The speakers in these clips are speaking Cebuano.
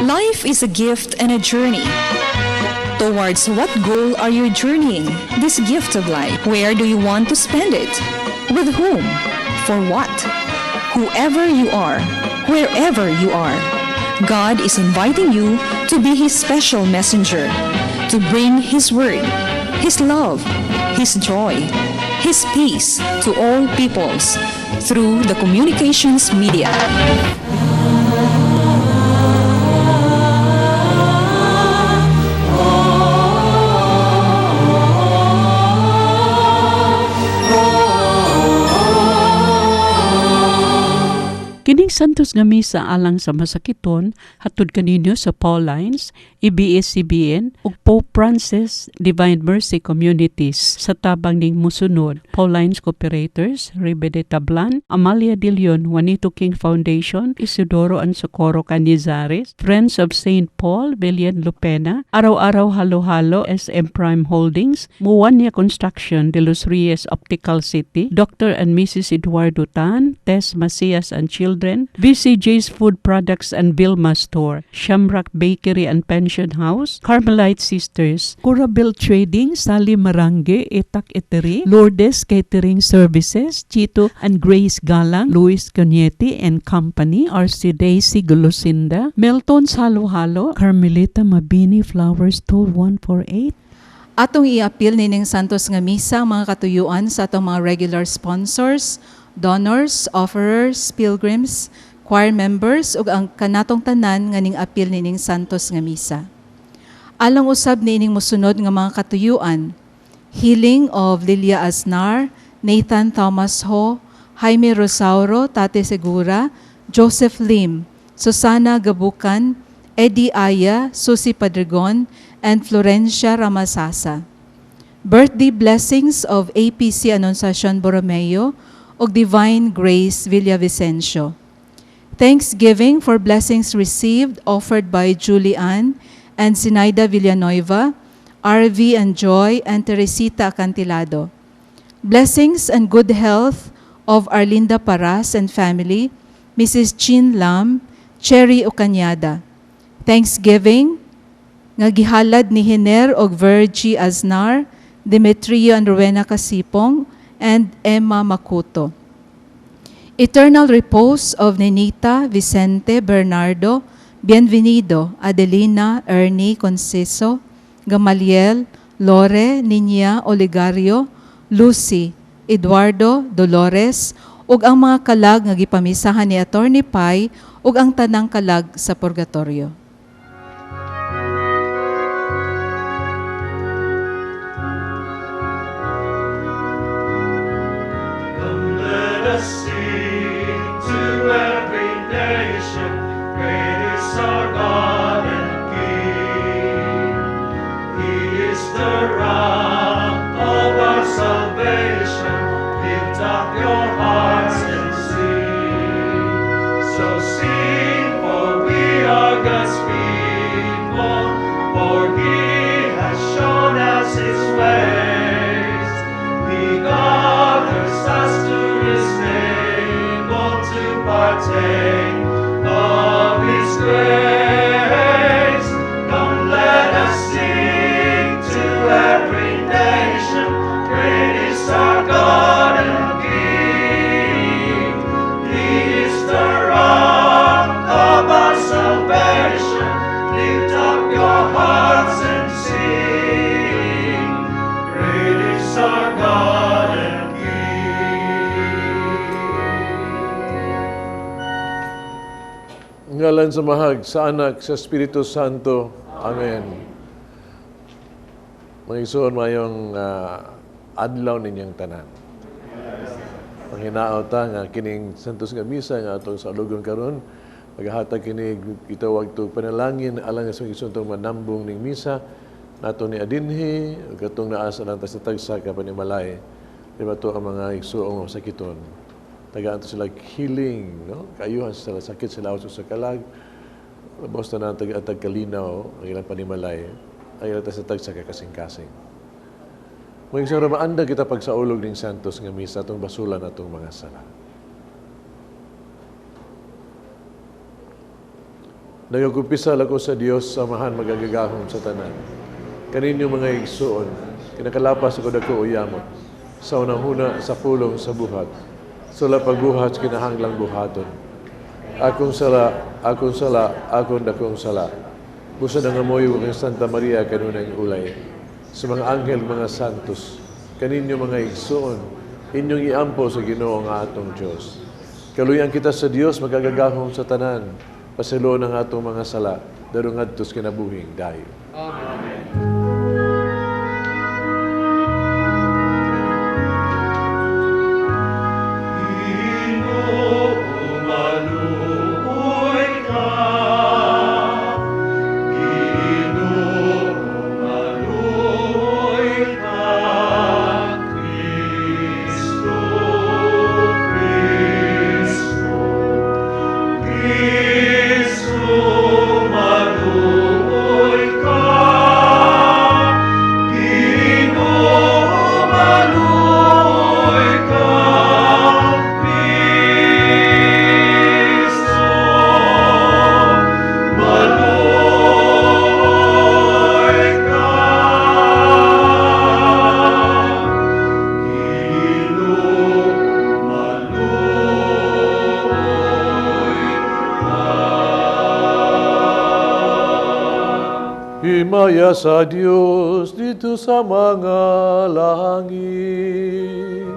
Life is a gift and a journey. Towards what goal are you journeying this gift of life? Where do you want to spend it? With whom? For what? Whoever you are, wherever you are, God is inviting you to be His special messenger, to bring His word, His love, His joy, His peace to all peoples through the communications media. Kining Santos nga Misa alang sa masakiton hatod kaninyo sa Paulines, ABS-CBN ug Pope Francis Divine Mercy Communities sa tabang ning musunod. Paulines Cooperators, Ribe de Tablan, Amalia de Leon, Juanito King Foundation, Isidoro and Socorro Canizares, Friends of St. Paul, Villan Lupena, Araw-Araw Halo-Halo, SM Prime Holdings, Muwania Construction, De Los Reyes Optical City, Dr. and Mrs. Eduardo Tan, Tess Macias and Children, VCJ's Food Products and Vilma Store, Shamrock Bakery and Pension House, Carmelite Sisters, Curabel Trading, Sally Marange, Etak Etery, Lourdes Catering Services, Chito and Grace Galang, Luis Cañete and Company, RC Daisy Gulusinda, Melton Salo-Halo, Carmelita Mabini Flowers Store 148. Atong iapil nining Santos nga Misa ang mga katuyuan sa atong mga regular sponsors, donors, offerers, pilgrims, choir members ug ang kanatong tanan nga ning apil nining Santos nga Misa. Alang usab niining mosunod nga mga katuyuan: healing of Lilia Aznar, Nathan Thomas Ho, Jaime Rosauro, Tate Segura, Joseph Lim, Susana Gabucan, Eddie Aya, Susie Padrigon, and Florencia Ramasasa. Birthday blessings of APC Annunciacion Borromeo ug Divine Grace Villavicencio. Thanksgiving for blessings received offered by Julian and Sinaida Villanueva, RV and Joy, and Teresita Acantilado. Blessings and good health of Arlinda Paras and family, Mrs. Chin Lam, Cherry Ocanyada. Thanksgiving nga gihalad ni Hiner og Virgie Aznar, Demetrio and Rowena Casipong, and Emma Makuto. Eternal repose of Nenita, Vicente, Bernardo, Bienvenido, Adelina, Ernie, Conciso, Gamaliel, Lore, Ninya, Oligario, Lucy, Eduardo, Dolores, ug ang mga kalag nga gipamisahan ni Attorney Pai ug ang tanang kalag sa purgatorio. Come, let us sing to every nation, great is our God and King. He is the rock of our salvation. Lift up your hearts and sing. So sing, for we are God's people, for He has shown us His ways. He gathers us to His table to partake of His grace. Come, let us sing to every nation, great is our God and King. He is the rock of our salvation. Lift up your hearts and sing. Great is our God and King. Ngalan sa Amahag, sa Anak, sa Espiritu Santo. Amen. Mga igsoon, mayong adlaw ninyong tanan. Panghinaot ta nga kining Santos nga Misa nga atong saulugon karon, maghatag kini gitawag to panalangin alang sa mga igsoon tong manambong ning misa nato ni adinhi ug katong naa sa lang sa tagsa ka panimalay. Di ba to ang mga igsoong masakiton. Tagaan to sila healing, no? Kaayuhan sila sakit sila sa kalag. Labaw na taga kalinaw ang ilang panimalay. Ang ilang sa tagsa ka kasing-kasing. Mga igsoon, maanda kita pagsaulog ning Santos nga misa atong basulan atong mga sala. Nagakumpisal ako sa Dios sa Amahan makagagahom sa tanan. Kaninyo mga igsuon, kinakalapas ako dako o yamot. Sa unang-huna sa pulong sa buhat. Sala pagbuhat sa kinahanglang buhaton. Akong sala, akong sala, akong dakong sala. Busa nangamuyo kang Santa Maria kanunay ulay. Sa mga anghel, mga santos, kaninyo mga igsuon, inyong iampo sa Ginoo nga atong Dios. Kaluyan kita sa Dios makagagahom sa tanan. Pasayloon ang atong mga sala, darong ngadto sa kinabuhing dayon. Amen. Ginoo, maluoy ka. Ginoo, maluoy ka. Kristo, Kristo, Kristo, maluoy ka. Ginoo, maluoy ka. Kristo, maluoy ka. Ginoo, maluoy ka. Himaya sa Dios didto sa mga langit.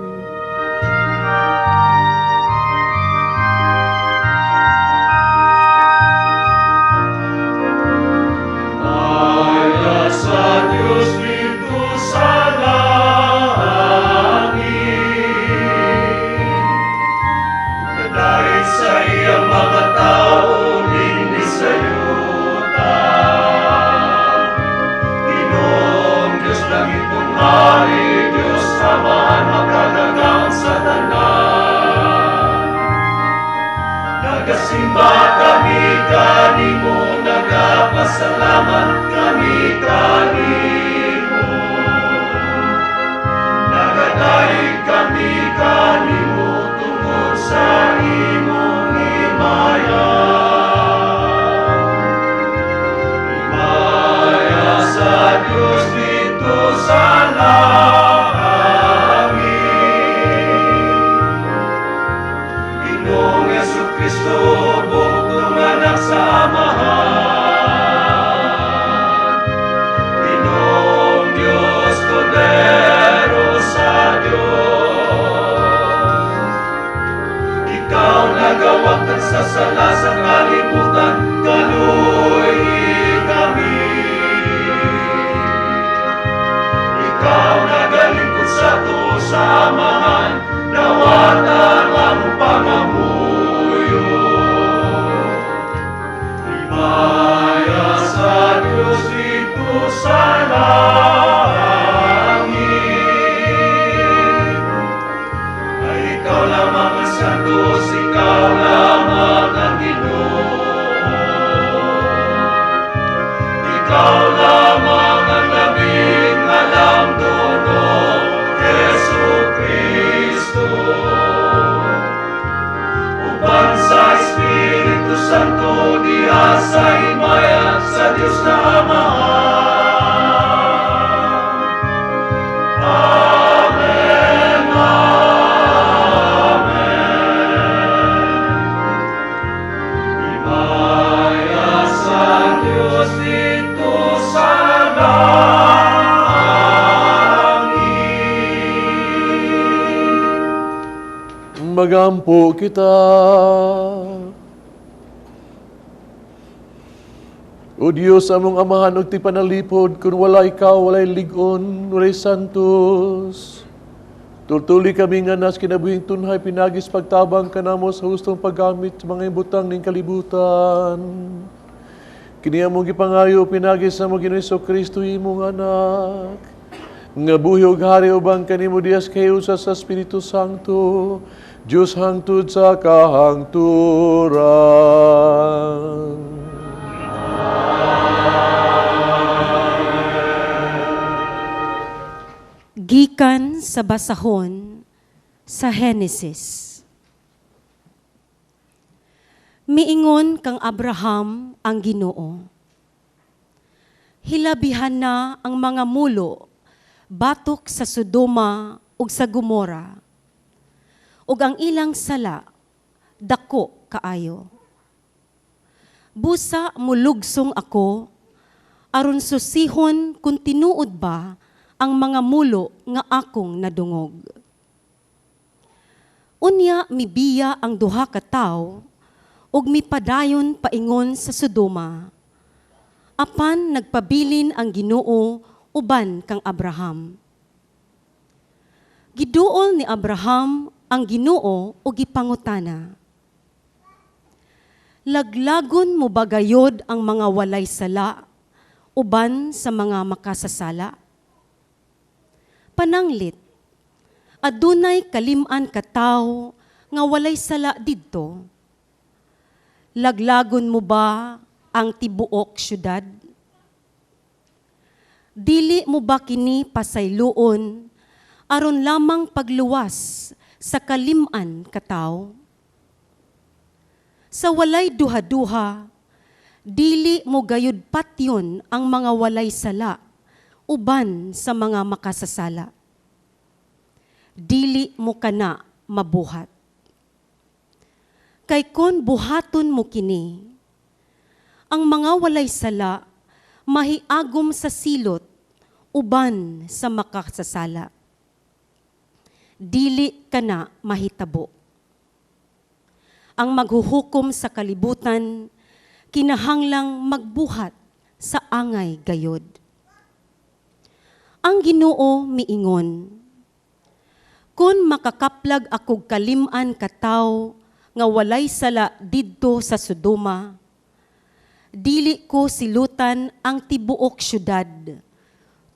Himaya sa Diyos didto sa langit. Kadait sa iyang mga tao dinhi sa yuta. Ginoong Diyos langitong hari, Diyos Amahan makagagahom sa tanan. Nagasimba kami kanimo, nagapasalamat kami kanimo. Nagadayeg kami kanimo tungod sa imong himaya. Himaya sa Diyos didto sa langit. Ginoong Hesus Kristo, bugtong anak sa Amahan. Ginoong Diyos, Kordero sa Diyos. Ikaw nagawagtang sa sala sa kalibutan, kaluy-i kami. Ikaw nagalingkod sa tuo sa Amahan, dawata ang among pangamuyo. Himaya sa Diyos didto sa langit. Ay ikaw lamang ang santos, ikaw lamang ang Ginoo. Ikaw lamang ang labing halamdonong Hesu Kristo. Uban sa Espiritu Santo diha sa himaya sa Dios na Amahan. Amen. Amen. Himaya sa Diyos didto sa langit. Magampo kita. O Diyos, among Amahan ug tigpanalipod, kung wala ikaw, walay lig-on, walay santos. Tultuli kami nga nas kinabuhing tunhay, pinaagi sa pagtabang kanamo sa hustong paggamit sa mga ibutang ning kalibutan. Kini among gipangayo, pinaagi sa among Ginoong Kristo, imong anak. Nga buhi ug hari uban kanimo diha sa kahiusa sa Espiritu Santo, Diyos hangtod sa kahangturan. Gikan sa basahon sa Henesis. Miingon kang Abraham ang Ginoo. Hilabihan na ang mga mulo batok sa Sodoma ug sa Gomora, ug ang ilang sala dako kaayo. Busa mulugsong ako aron susihon kung tinuod ba ang mga mulo nga akong nadungog. Unya mibiya ang duha ka tawo ug mipadayon paingon sa Sodoma. Apan nagpabilin ang Ginoo uban kang Abraham. Giduol ni Abraham ang Ginoo ug gipangutana, "Laglagon mo ba gayod ang mga walay sala uban sa mga makasasala? Pananglit, adunay 50 ka tawo nga walay sala didto. Laglagon mo ba ang tibuok syudad? Dili mo ba kini pasayloon aron lamang pagluwas sa 50 ka tawo? Sa walay duha-duha, dili mo gayud patyon ang mga walay sala uban sa mga makasasala. Dili mo kana mabuhat. Kay kon buhaton mo kini, ang mga walay sala mahiagom sa silot uban sa makasasala. Dili kana mahitabo. Ang maghuhukom sa kalibutan kinahanglang magbuhat sa angay gayod." Ang Ginoo miingon, "Kung makakaplag akog 50 ka tawo nga walay sala didto sa Sodoma, dili ko silutan ang tibuok syudad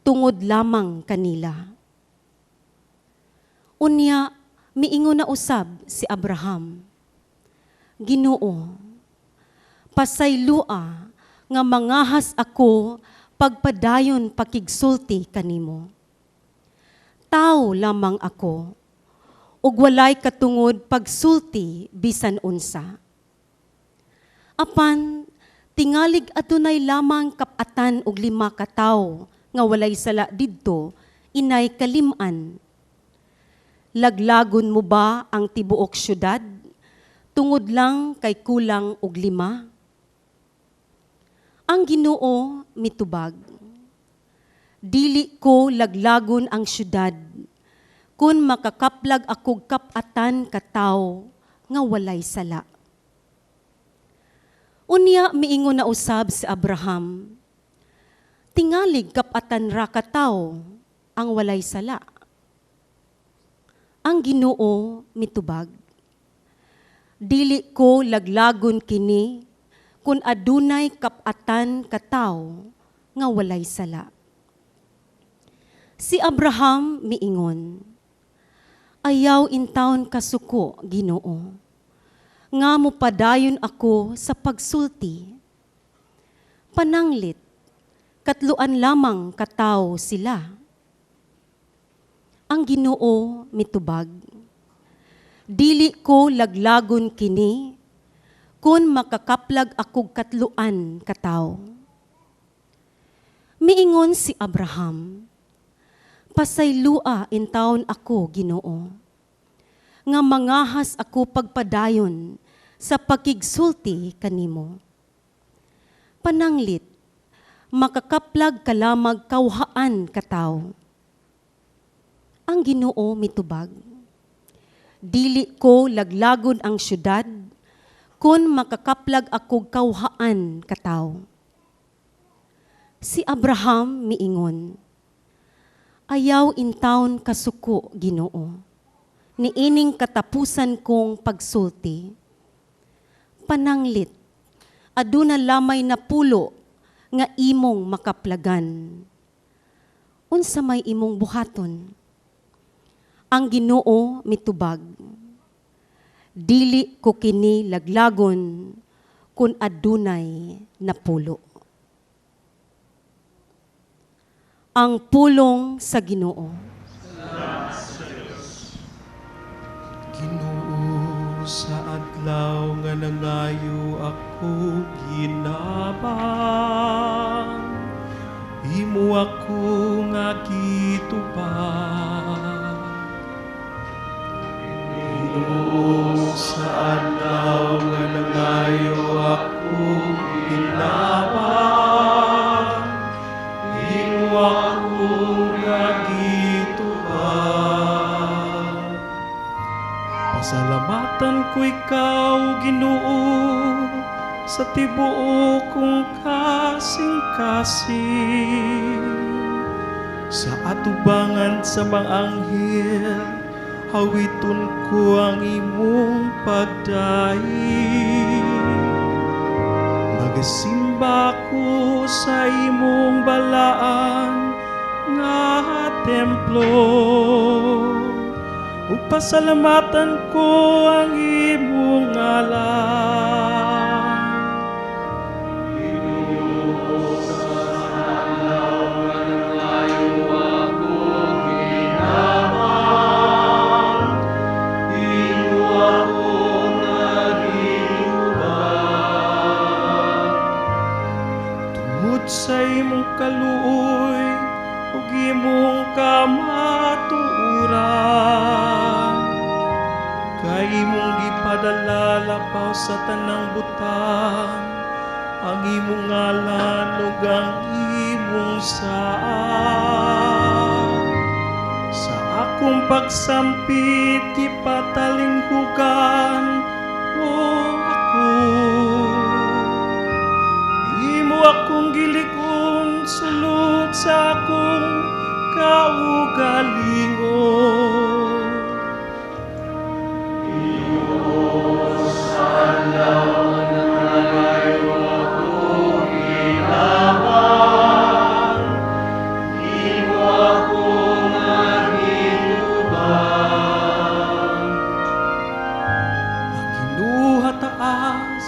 tungod lamang kanila." Unya miingon na usab si Abraham, "Ginoo, pasaylua nga mangahas ako pagpadayon pakigsulti kanimo. Tao lamang ako, ug walay katungod pagsulti bisan unsa. Apan tingalig adunay lamang 45 ka tawo nga walay sala didto inay 50. Laglagon mo ba ang tibuok syudad tungod lang kay kulang og 5?" Ang Ginoo mitubag, "Dili ko laglagon ang syudad kun makakaplag akog 40 ka tawo nga walay sala." Unya miingon na usab si Abraham, "Tingalig 40 ra ka tawo ang walay sala." Ang Ginoo mitubag, "Dili ko laglagon kini kun adunay 40 ka tawo nga walay sala." Si Abraham miingon, "Ayaw intawon kasuko, Ginoo, nga mopadayon ako sa pagsulti. Pananglit, 3 lamang ka tawo sila." Ang Ginoo mitubag, "Dili ko laglagon kini kun makakaplag akog 3 ka tawo." Miingon si Abraham, "Pasaylua intawon ako, Ginoo, nga mangahas ako pagpadayon sa pakigsulti kanimo. Pananglit, makakaplag kalamag 4 ka tawo." Ang Ginoo mitubag, "Dili ko laglagon ang syudad kun makakaplag akog 4 ka tawo." Si Abraham miingon, "Ayaw intawon kasuko, Ginoo, niining katapusan kong pagsulti. Pananglit, aduna lamay 10 nga imong makaplagan. Unsa may imong buhaton?" Ang Ginoo mitubag, "Dili ko kini laglagon kun adunay 10." Ang pulong sa Ginoo. Ginoo, Sa adlaw nga nangayo ako ginabang, imo ako nga gitubag. Ginoo, sa adlaw nga nangayo ako ginabang, imo ako nga gitubag. Pasalamatan ko ikaw, Ginoo, sa tibuok kong kasing-kasing. Sa atubangan sa mga anghel, awiton ko ang imong pagdaig. Magasimba ko sa imong balaan nga templo ug pasalamatan ko ang imong ngalan. Ginoo, sa adlaw nga nangayo ako ginabang, imo ako nga gitubag. Tungod sa imong kaluoy ug imong kamatuoran, kay imong gipadala lapaw sa tanang butang ang imong ngalan ug ang imong saad. Sa akong pagsampit gipatalinghugan mo ako. Imo akong gilig-on sulod sa akong kaugalingon. Ginoo, sa adlaw nga nangayo ako ginabang, imo ako nga gitubag. Ang Ginoo taas,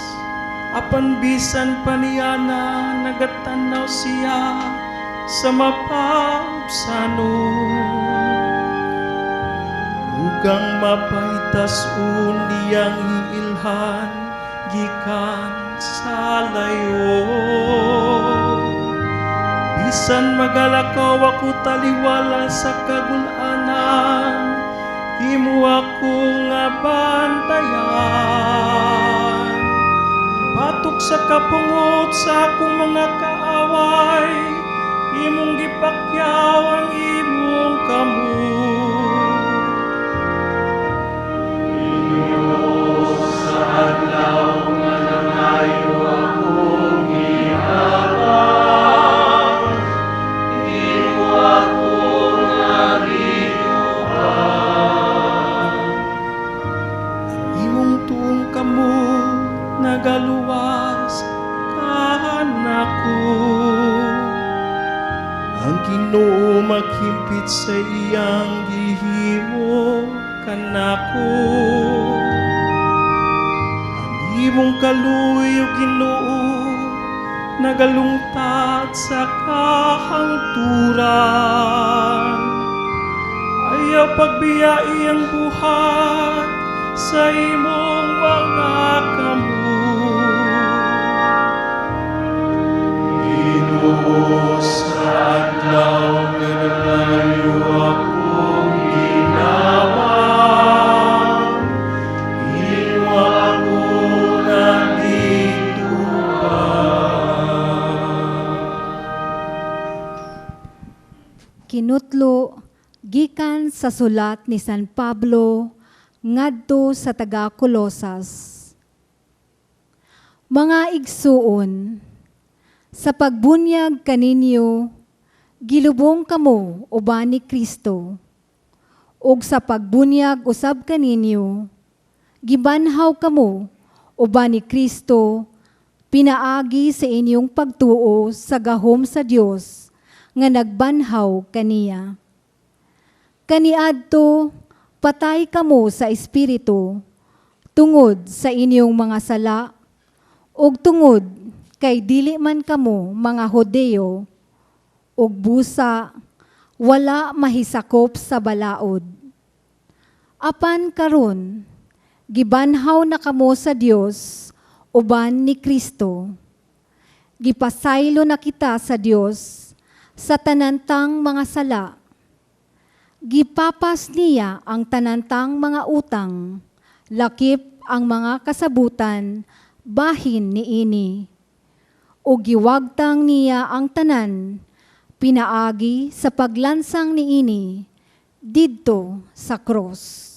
apan bisan pa niana nagatanaw siya sa mapaubsanon ug ang mapahitas-on niyang hiilhan gikan sa layo. Bisan magalakaw ako taliwala sa kagul-anan, imo ako nga bantayan. Batok sa kapungot sa akong mga kaaway, imong gipakyaw ang imong kamot. Ginoo, sa adlaw nga nangayo ako ginabang, imo ako nga gitubag. Ang imong tuong kamot nagaluwas kanako. Ang Ginoo maghimpit sa iyang gihimo kanako. Ang imong kaluoy, o Ginoo, nagalungtad sa kahangturan. Ayaw pagbiyai ang buhat sa imong mga kamot. Ginoo, sa adlaw nga nangayo ako ginabang, imo ako nga gitubag. Kinutlo gikan sa sulat ni San Pablo ngadto sa taga Colosas. Mga igsuon, sa pagbunyag kaninyo, gilubong kamo uban ni Kristo. Ug sa pagbunyag usab kaninyo, gibanhaw kamo uban ni Kristo pinaagi sa inyong pagtuo sa gahom sa Dios nga nagbanhaw kaniya. Kaniadto patay kamo sa espiritu tungod sa inyong mga sala ug tungod kay dili man kamo mga Hudeo ug busa wala mahisakop sa balaod. Apan karon, Gibanhaw na kamo sa Dios uban ni Kristo. Gipasaylo na kita sa Dios sa tanantang mga sala. Gipapas niya ang tanantang mga utang, lakip ang mga kasabutan, bahin niini. O giwagtang niya ang tanan, pinaagi sa paglansang niini, didto sa cross.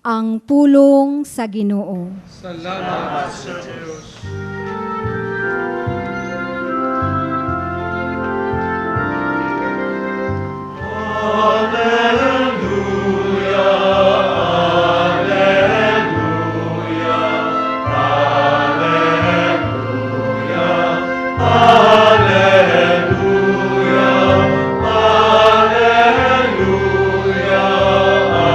Ang pulong sa Ginoo. Salamat sa Diyos. Alleluia, alleluia, alleluia, alleluia, alleluia, alleluia, alleluia, alleluia.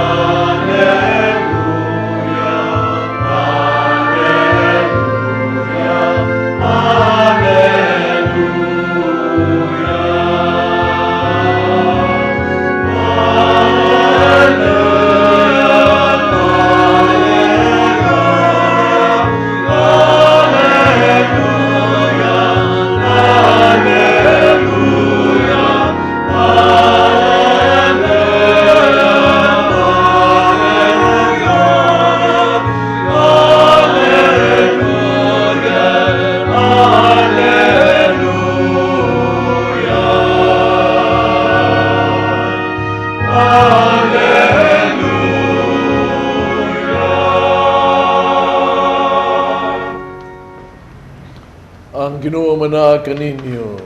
Ang Ginoo manaa kaninyo.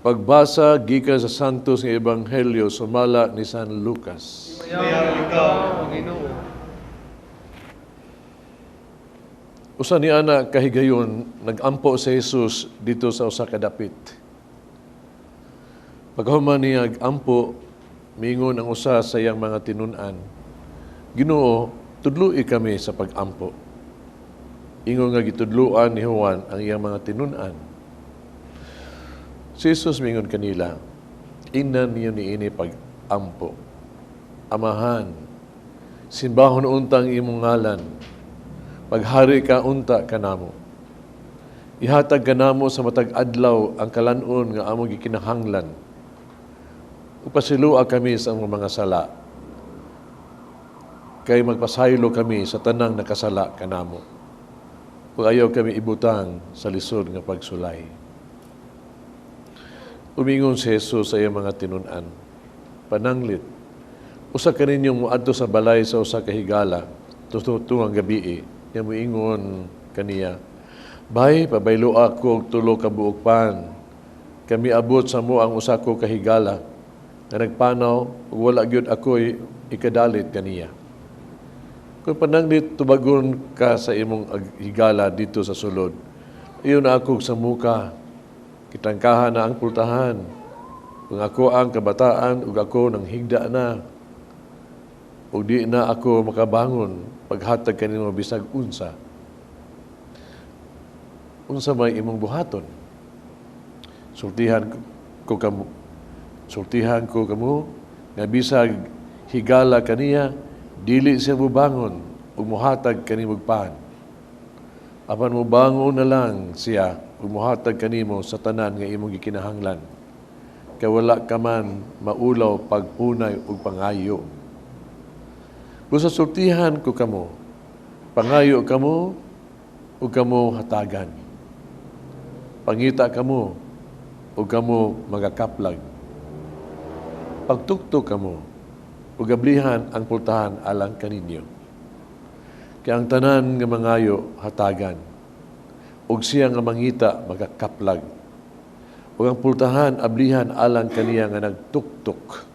Pagbasa gikan sa Santos nga Ebanghelyo sumala ni San Lucas. Mayaman ikaw, Ginoo. Usa ni ana kahigayon nagampo si Jesus dito sa usa ka dapit. Pagkahuman niya agampo, miingon ang usa sa iyang mga tinun-an, Ginoo, tudloi kami sa pag-ampo. Ingon nga gitudloan ni Juan ang iyang mga tinun-an. Si Jesus miingon kanila, Ingnan niyo niini pag-ampo. Amahan, simbahon unta ang imong ngalan. Paghari ka unta kanamo. Ihatag kanamo sa matag adlaw ang kalan-on nga among gikinahanglan. Upasiloa kami sa among mga sala. Kay magpasaylo kami sa tanang nakasala kanamo. Ug ayaw kami ibutang sa lisod nga pagsulay. Umingon si Jesus sa iyang mga tinun-an. Pananglit, usa kaninyong moadto sa balay sa usa ka higala, tutungang gabii, niya moingon kaniya, Bay, pabayloa ko og tulo ka buok pan. Kami abot sa mo ang usa ko ka higala, nga nagpanaw, ug wala gyud ako'y ikadalit kaniya. Kung pananglit tubagon ka sa imong higala dito sa sulod, iyon na ako sa muka, kitangkahan na ang pultahan. Kung ako ang kabataan, ug ako nang higda na, ug di na ako makabangon, paghatag kanimo bisag unsa. Unsa may imong buhaton? Sultihan ko kamo, sultihan ko kamo, nga bisag higala kaniya, dili siya mubangon ug mohatag kanimo pan. Apan mobangon na lang siya ug mohatag kanimo sa tanan nga imong gikinahanglan. Kay wala ka man maulaw pagpunay ug pangayo. Busa sultihan ko kamo, pangayo kamo ug kamo hatagan. Pangita kamo ug kamo magakaplag. Pagtuktok kamo ug ablihan ang pultahan alang kaninyo. Kay ang tanan nga mangayo hatagan, ug siya nga mangita magakaplag. Ug ang pultahan ablihan alang kaniya nga nagtuktok.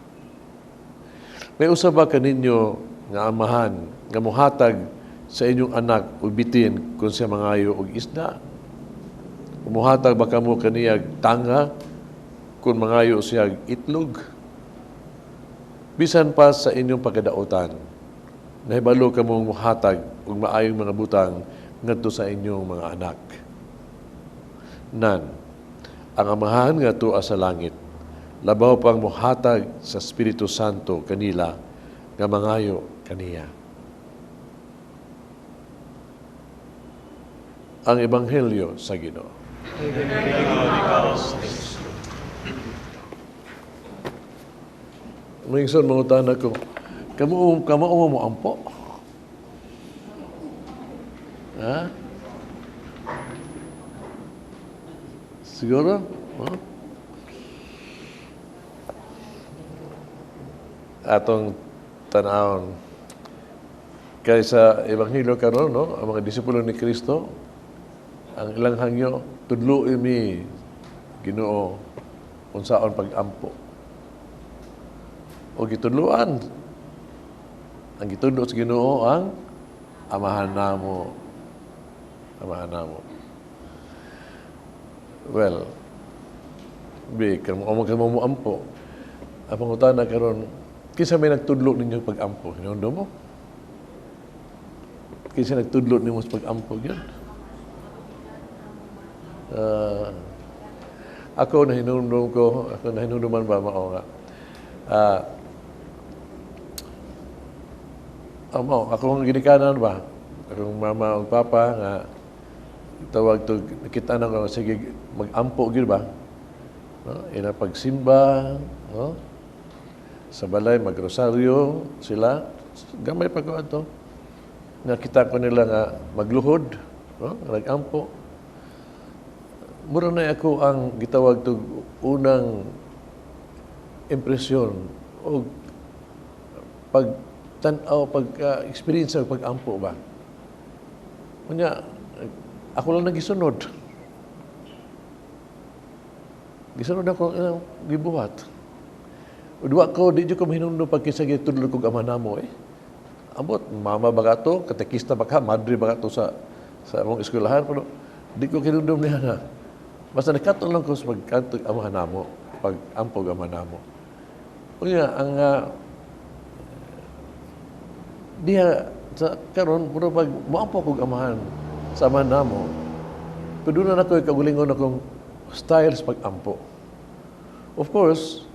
May usa ba kaninyo nga amahan nga mohatag sa inyong anak og bitin kung siya mangayo og isda? O mohatag ba kamo kaniyag tanga kung mangayo siya itlog? Bisan pa sa inyong pagkadaotan, nahibalo kamong mohatag og maayong mga butang ngadto sa inyong mga anak. Nan, ang amahan nga tuwa sa langit, Labaw pang muhatag sa Espiritu Santo kanila nga mangayo kaniya. Ang Ebanghelyo sa Ginoo. Minsan mangutana ko, kamo kamo mo ampo? Ha? Siguro? Huh? Atong tanawon kay sa Ebanghelyo karon, no, ang mga disipulo ni Kristo, ang ilang hangyo, tudlo mi Ginoo unsaon pag-ampo. O gitudloan. Ang gitudlo sa Ginoo ang Amahan namo. Amahan namo. Well, bi kamo kamo mo ampo. Ang pangutana karon, kinsa may nagtudlo ninyo pag-ampo? Hinundo mo? Kinsa nagtudlo nimo sa pag-ampo gyud? Ako nahinumdum ko, ako nahinumduman ba mao nga. Mao, akong ginikanan ba? Akong mama ug papa nga tawag to, nakita na ko sige mag-ampo gyud ba? No? Ina pagsimba, no? Sa balay magrosaryo sila, gamay pa ko ato. Nakita ko nila nga magluhod, no? Nag-ampo. Mura na ako ang gitawag to unang impresyon o pag tan-aw, pag experience sa pag-ampo ba. Unya, ako lang nagisunod. Gisunod ako ang gibuhat. Duwa ko, di ko mahinungdom pag kinsa gitudlo kog ama namo eh. Ambot, mama ba ka to, katekista ba ka, madre ba ka to sa among eskwelahan, pero di ko kinundom niya na. Basta nagkatong lang ko sa pagkanto amahan namo, pag-ampog ama namo. Unya, ang diha sa karon puro pag moampo kog amahan sa amahan namo. Pero doon na ako kaugalingon akong style sa pag-ampo. Of course,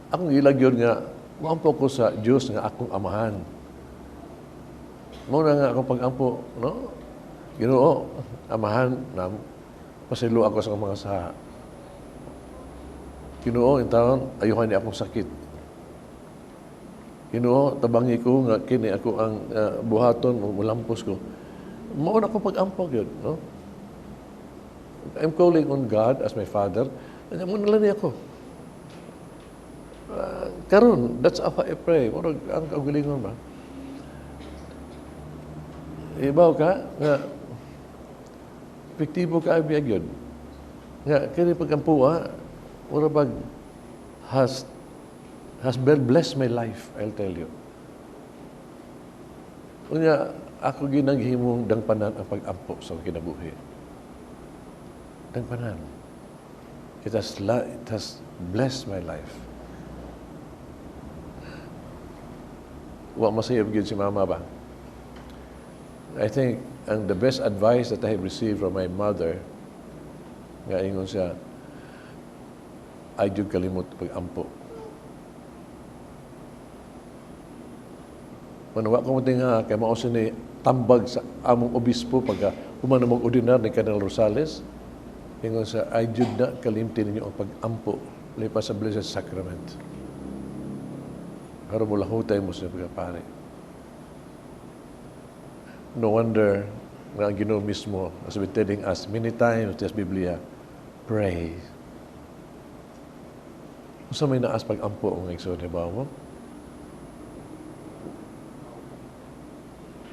akong gilagyon nga moampo ko sa Dios nga akong amahan. Mao na nga akong pag-ampo, no? Ginoo, amahan na pasaylo ako sa mga saha. Ginoo, intawon, ayuhan ni akong sakit. Ginoo, tabangi ko nga kini ako ang buhaton, mulampos ko. Mao na akong pag-ampo gyud, no? I'm calling on God as my Father. Ano mo na lang niya ako. Karon, that's how I pray. Murag ang kaugalingon ba? Ibaw ka nga epektibo ka abi gyud. Nga kini pag-ampo, mura bag has been blessed my life, I'll tell you. Unya, ako ginaghimong dangpanan ang pag-ampo sa kinabuhi. Dangpanan. It has blessed my life. Wa masayab gyud si mama ba? I think ang the best advice that I have received from my mother, nga ingon siya, ay jud kalimot pag-ampo. Manawa ko mo tinga, kay mao sini tambag sa among obispo pagka human mong ordinar ni Cardinal Rosales, ingon siya, ay jud na kalimti ninyo ang pag-ampo lipas sa Blessed Sacrament. Pero mulahutay mo sa pagkapari. No wonder nga ang Ginoo mismo has been telling us many times sa Biblia, pray. Unsa may naas pag-ampo ang igsoon, di ba mo?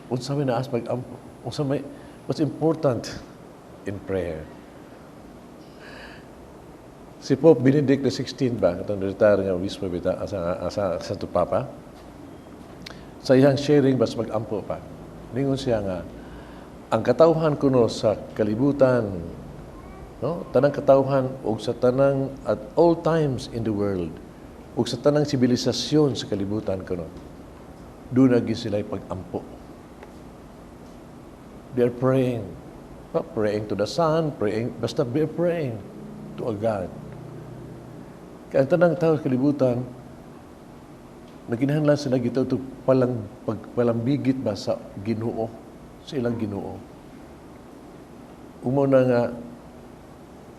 Unsa may naas pag-ampo? Unsa may, what's important in prayer? Si Pope Benedict the XVI ba, katong retire nga obispo bita sa Santo Papa, sa iyang sharing bas mag-ampo pa. Ningon siya nga, ang katawhan kuno sa kalibutan, no? Tanang katawhan og sa tanang at all times in the world, og sa tanang sibilisasyon sa kalibutan kuno, doon na sila'y pag-ampo. They are praying. Not praying to the sun, praying, basta they are praying to a God. Kaya ang tanang tao sa kalibutan, nagkinahanglan sila gito ito palang, pagpalambigit ba sa Ginoo, sa ilang Ginoo. Mao na nga,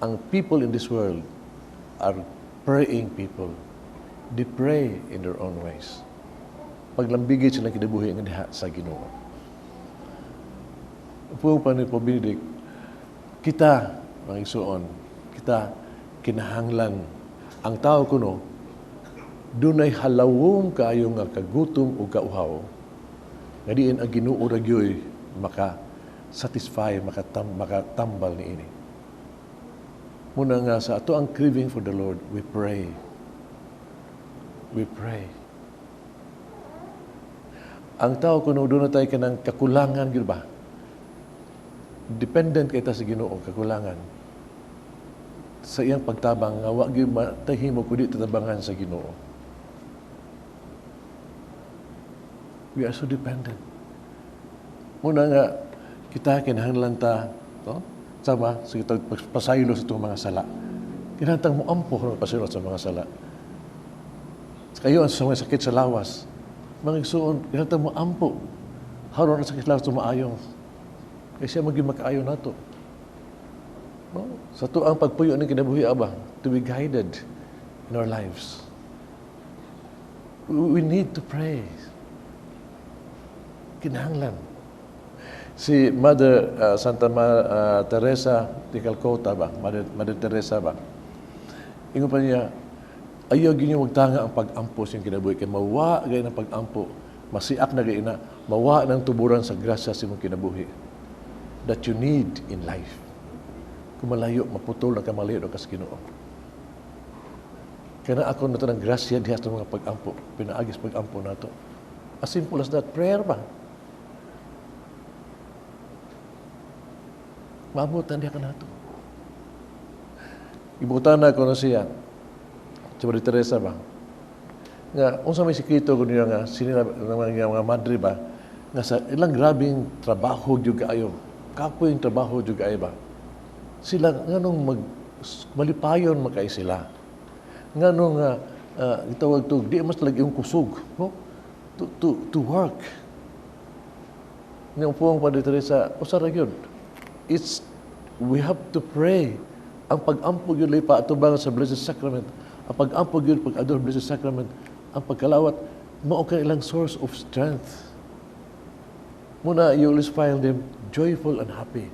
ang people in this world are praying people. They pray in their own ways. Paglambigit sila kinabuhi nga diha sa Ginoo. Puong pa ni Pope Benedict, kita, mga igsuon, kita kinahanglan ang tao kuno dunay halawom kaayo nga kagutom o kauhaw nga diin ang Ginoo ra gyoy maka satisfy, makatambal niini. Mao na nga sa ato ang craving for the Lord, we pray. We pray. Ang tao kuno duna tay kanang kakulangan gyud ba? Dependent kay ta sa Ginoo, kakulangan. Sa iyang pagtabang nga wa gyud matahimo kundi tatabangan sa Ginoo. We are so dependent. Mao na nga kita kinahanglan ta, no? Sama sa kita pasaylo sa itong mga sala. Kinahanglan mo ampo kung pasaylo sa mga sala. Kayo ang sa mga sakit sa lawas. Mga igsuon, kinahanglan mo ampo. Haron ang sakit sa lawas maayo. Kaya siya maging makaayo nato. No? Sa to ang pagpuyo ng kinabuhi aba, to be guided in our lives. We need to pray. Kinahanglan. Si Mother Santa Teresa de Calcutta ba? Mother Teresa ba? Ingon pa niya, ayaw gyud magtanga ang pag-ampo sa iyong kinabuhi. Kay mawa gay ng pag-ampo, masiak na gay na, mawa ng tuburan sa grasya sa imong kinabuhi that you need in life. Kung malayo, maputol na ka, malayo na ka sa Ginoo. Kaya na ako na ito ng grasya diha sa mga pag-ampo, pinaagi sa pag-ampo nato. As simple as that, prayer ba? Maabot na diha ka nato. Ibutan na ko na siya, si Maria Teresa ba? Nga, unsa may sikreto ko niya nga, sinila, mga madre ba? Nga sa ilang grabing trabaho gyud kaayo, kapoy yung trabaho gyud kaayo ba? Sila, nganong malipayon makay sila. Nganong itawag to, di mas talaga yung kusog, no? To work. Nga upuang Padre Teresa, usa ra gyud. We have to pray. Ang pag-ampo gyud lay paatubang sa Blessed Sacrament, ang pag-ampo gyud pag-adore Blessed Sacrament, ang pagkalawat, mao kay ilang source of strength. Muna, you always find them joyful and happy.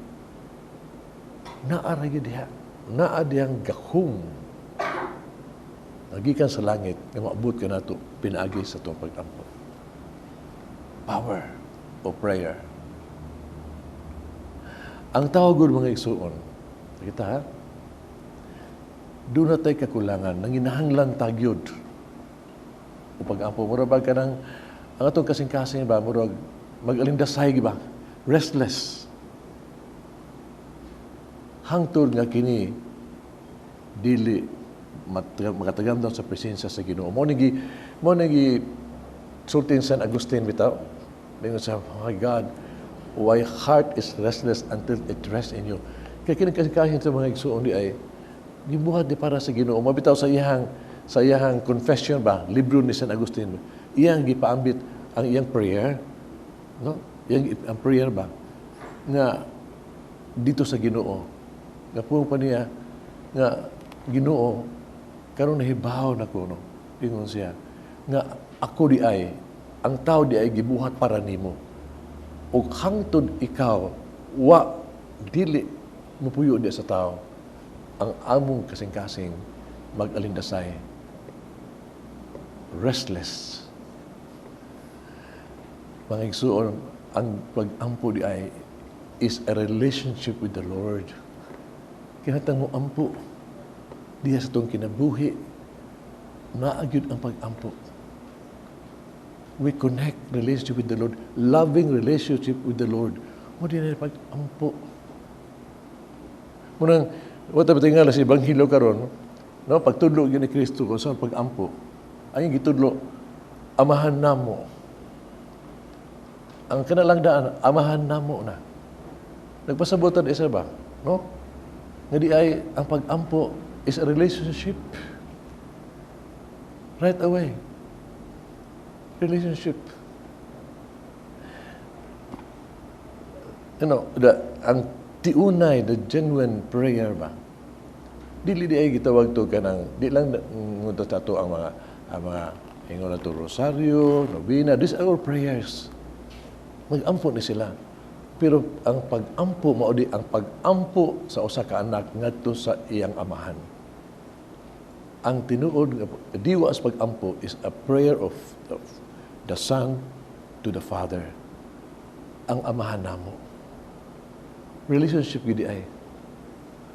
Naa ra gyud diha. Naa dihang gahom. Nagikan sa langit nga maabot ka nato pinaagi sa atong pag-ampo. Power of prayer. Ang tao gud mga igsuon, kita ha? Doon na tayo kakulangan, nanginahanglan tagyod. O pag-ampo, mura ba ka ng, ang atong kasing-kasing ba, mura mag-alindasay ba? Restless. Hangtod nga kini, dili makatagamdam sa presensya sa Ginoo. Mo nigi sulti San Agustin bitaw. Mingon sa, oh my God, why heart is restless until it rests in you. Kaya kini kasing-kasing sa mga igsuon di ay gibuhat di para sa Ginoo. Mabitaw sa iyang confession ba, libro ni San Agustin, iyang gipaambit ang iyang prayer, no? Iyang ang prayer ba nga dito sa Ginoo. Nga puwang pa niya nga Ginoo karon nahibaw na ko, no? Ingon siya nga ako di ay ang tao di ay gibuhat para nimo. Ug hangtod ikaw wa dili mupuyo di sa tao ang among kasing-kasing mag-alindasay. Restless. Mga igsuon, ang pag-ampo di ay is a relationship with the Lord. Kinatang mo ampo diha sa itong kinabuhi, naagyod ang pag-ampo. We connect relationship with the Lord, loving relationship with the Lord. Mo di na pag-ampo. Munang, wala pa tingala sa Ebanghelyo karon, no? Pagtudlo gyud ni Kristo kung saan pag-ampo. Ang gitudlo, amahan namo. Ang kanalang daan, amahan namo na. Nagpasabotan isa ba? No? Nga di ay, ang pag-ampo is a relationship. Right away. Relationship. Ang tiunay, the genuine prayer ba? Dili di ay gitawag to kanang, di lang ngunta sa ato ang mga ingon na to rosaryo, novena, these are all prayers. Mag-ampo ni sila. Pero ang pag-ampo mao di ang pag-ampo sa usa ka anak ngadto sa iyang amahan. Ang tinuod nga diwa sa pag-ampo is a prayer of the Son to the Father. Ang amahan namo. Relationship gid ay.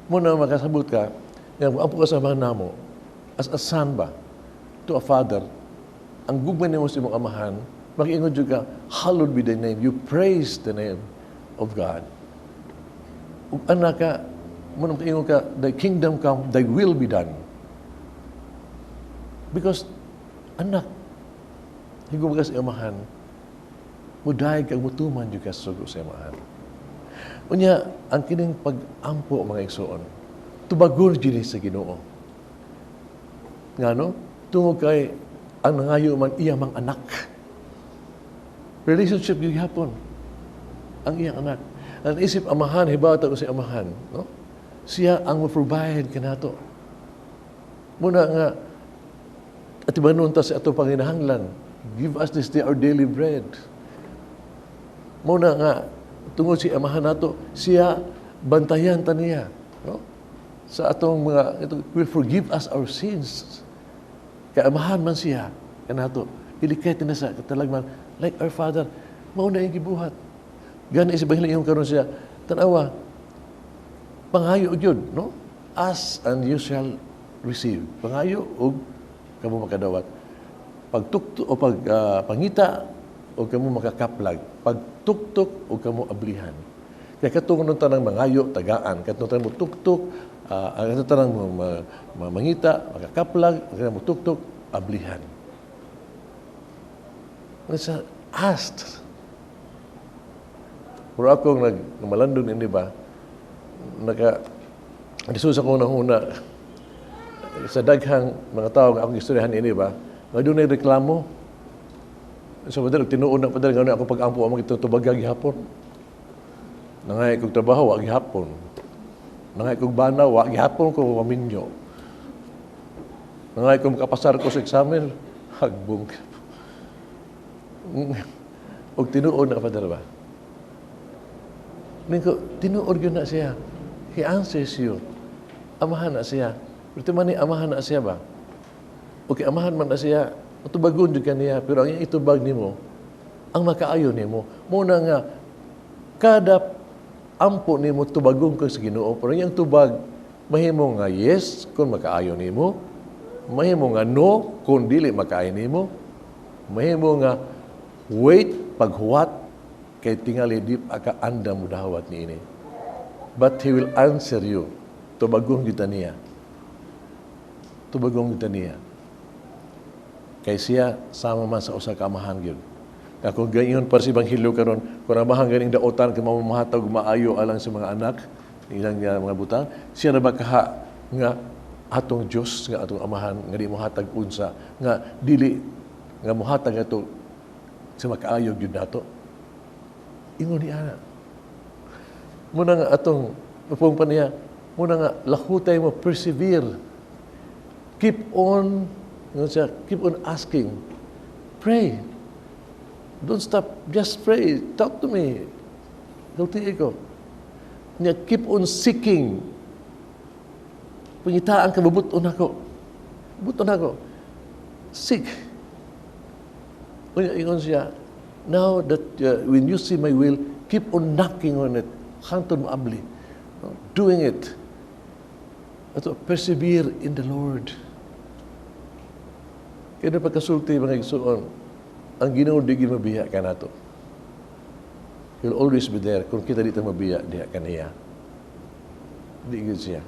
Mao na makasabot ka, nga ampo ka sa amahan namo, as a son ba, to a father, ang gugma nimo sa imong amahan, makiingon jud ka, "Hallowed be thy name." You praise the name of God. Ug anak ka, mao na makaingon ka, "Thy kingdom come, thy will be done." Because, anak, higugma ka sa amahan, mudayeg kag mutuman jud ka sa sugo sa amahan. Unya, ang kining pag-ampo, mga igsoon, tubagon jud ni sa Ginoo. Ngano? Tungod kay ang nangayo man iya mang anak. Relationship gyud gihapon. Ang iyang anak. Ang isip amahan, hibaw ta sa amahan, no? Siya ang mo-provide kanato. Mao na nga atibanon ta sa atong panginahanglan. "Give us this day our daily bread." Mao na nga tungod si amahan nato, siya bantayan ta niya, no? Sa atong mga ito, will forgive us our sins. Kay amahan man siya kanato. Ilikay na sa katalagman like our Father. Mao na iyang gibuhat. Gani sa Ebanghelyo karon siya, tanawa, pangayo gyud, no? "Ask and you shall receive." Pangayo ug kamo makadawat. Pagtuktok o pag pangita o kamo makakaplag. Pagtuktok o kamo ablihan. Kaya katong nung tanang mangayo, tagaan. Katong tanang mo tuktok, ang katong tanang mo mangita, makakaplag, katong mo tuktok, ablihan. Sa asked. Pero akong nag malandong ini ba, naka, disus ako nahuna, sa daghang mga tao nga akong istoryahan ini ba, nga dunay reklamo. So, padre, tinuod na, padre, nga ako pag-ampo ang mga tubaga gihapon. Nangay kog trabaho, wa gihapon. Nangay kog bana, wa gihapon ko maminyo. Nangay kog makapasar ko sa examen, hagbong. Og tinuod na, padre ba? Ningko, tinuod gyud na siya. He answers you. Amahan na siya. Pero man ni amahan na siya ba? Okay, amahan man na siya, tubagon jud kaniya, pero ang iyang itubag nimo, ang makaayo nimo, mao na nga kada ampo nimo tubagon ka sa Ginoo, pero ang iyang tubag mahimo nga yes kung makaayo nimo, mahimo nga no kung dili makaayo nimo, mahimo nga wait, paghuwat kay tingali di pa ka andam mudawat niini. But He will answer you. Tubagon kita niya. Tubagon kita niya. Kay siya sama man sa usa ka amahan gyud. Nga kung gayon para sa Ebanghelyo karon, kung amahan ganing daotan kay mamamahatag maayo alang sa mga anak, ilang mga butang, siya na ba kaha nga atong Dios nga atong amahan nga di mohatag unsa nga dili nga mohatag ato sa makaayo gyud nato? Ingon ni ana. Mao na nga atong upong pa niya, mao na nga lahutay mo persevere. Keep on, ingon siya, keep on asking. Pray. Don't stop. Just pray. Talk to me. Sulti ko. Niya, keep on seeking. Pangitaan ka, mabuton ako. Buton ako. Seek. Unya, ingon siya, now that when you see my will, keep on knocking on it. Hangtod maabli. No? Doing it. Ato, persevere in the Lord. Kaya na pagkasulti, mga igsoon, ang Ginoo di gyud mabiya kanato. He'll always be there. Kung kita di ta mabiya, diha kaniya. Di gyud siya.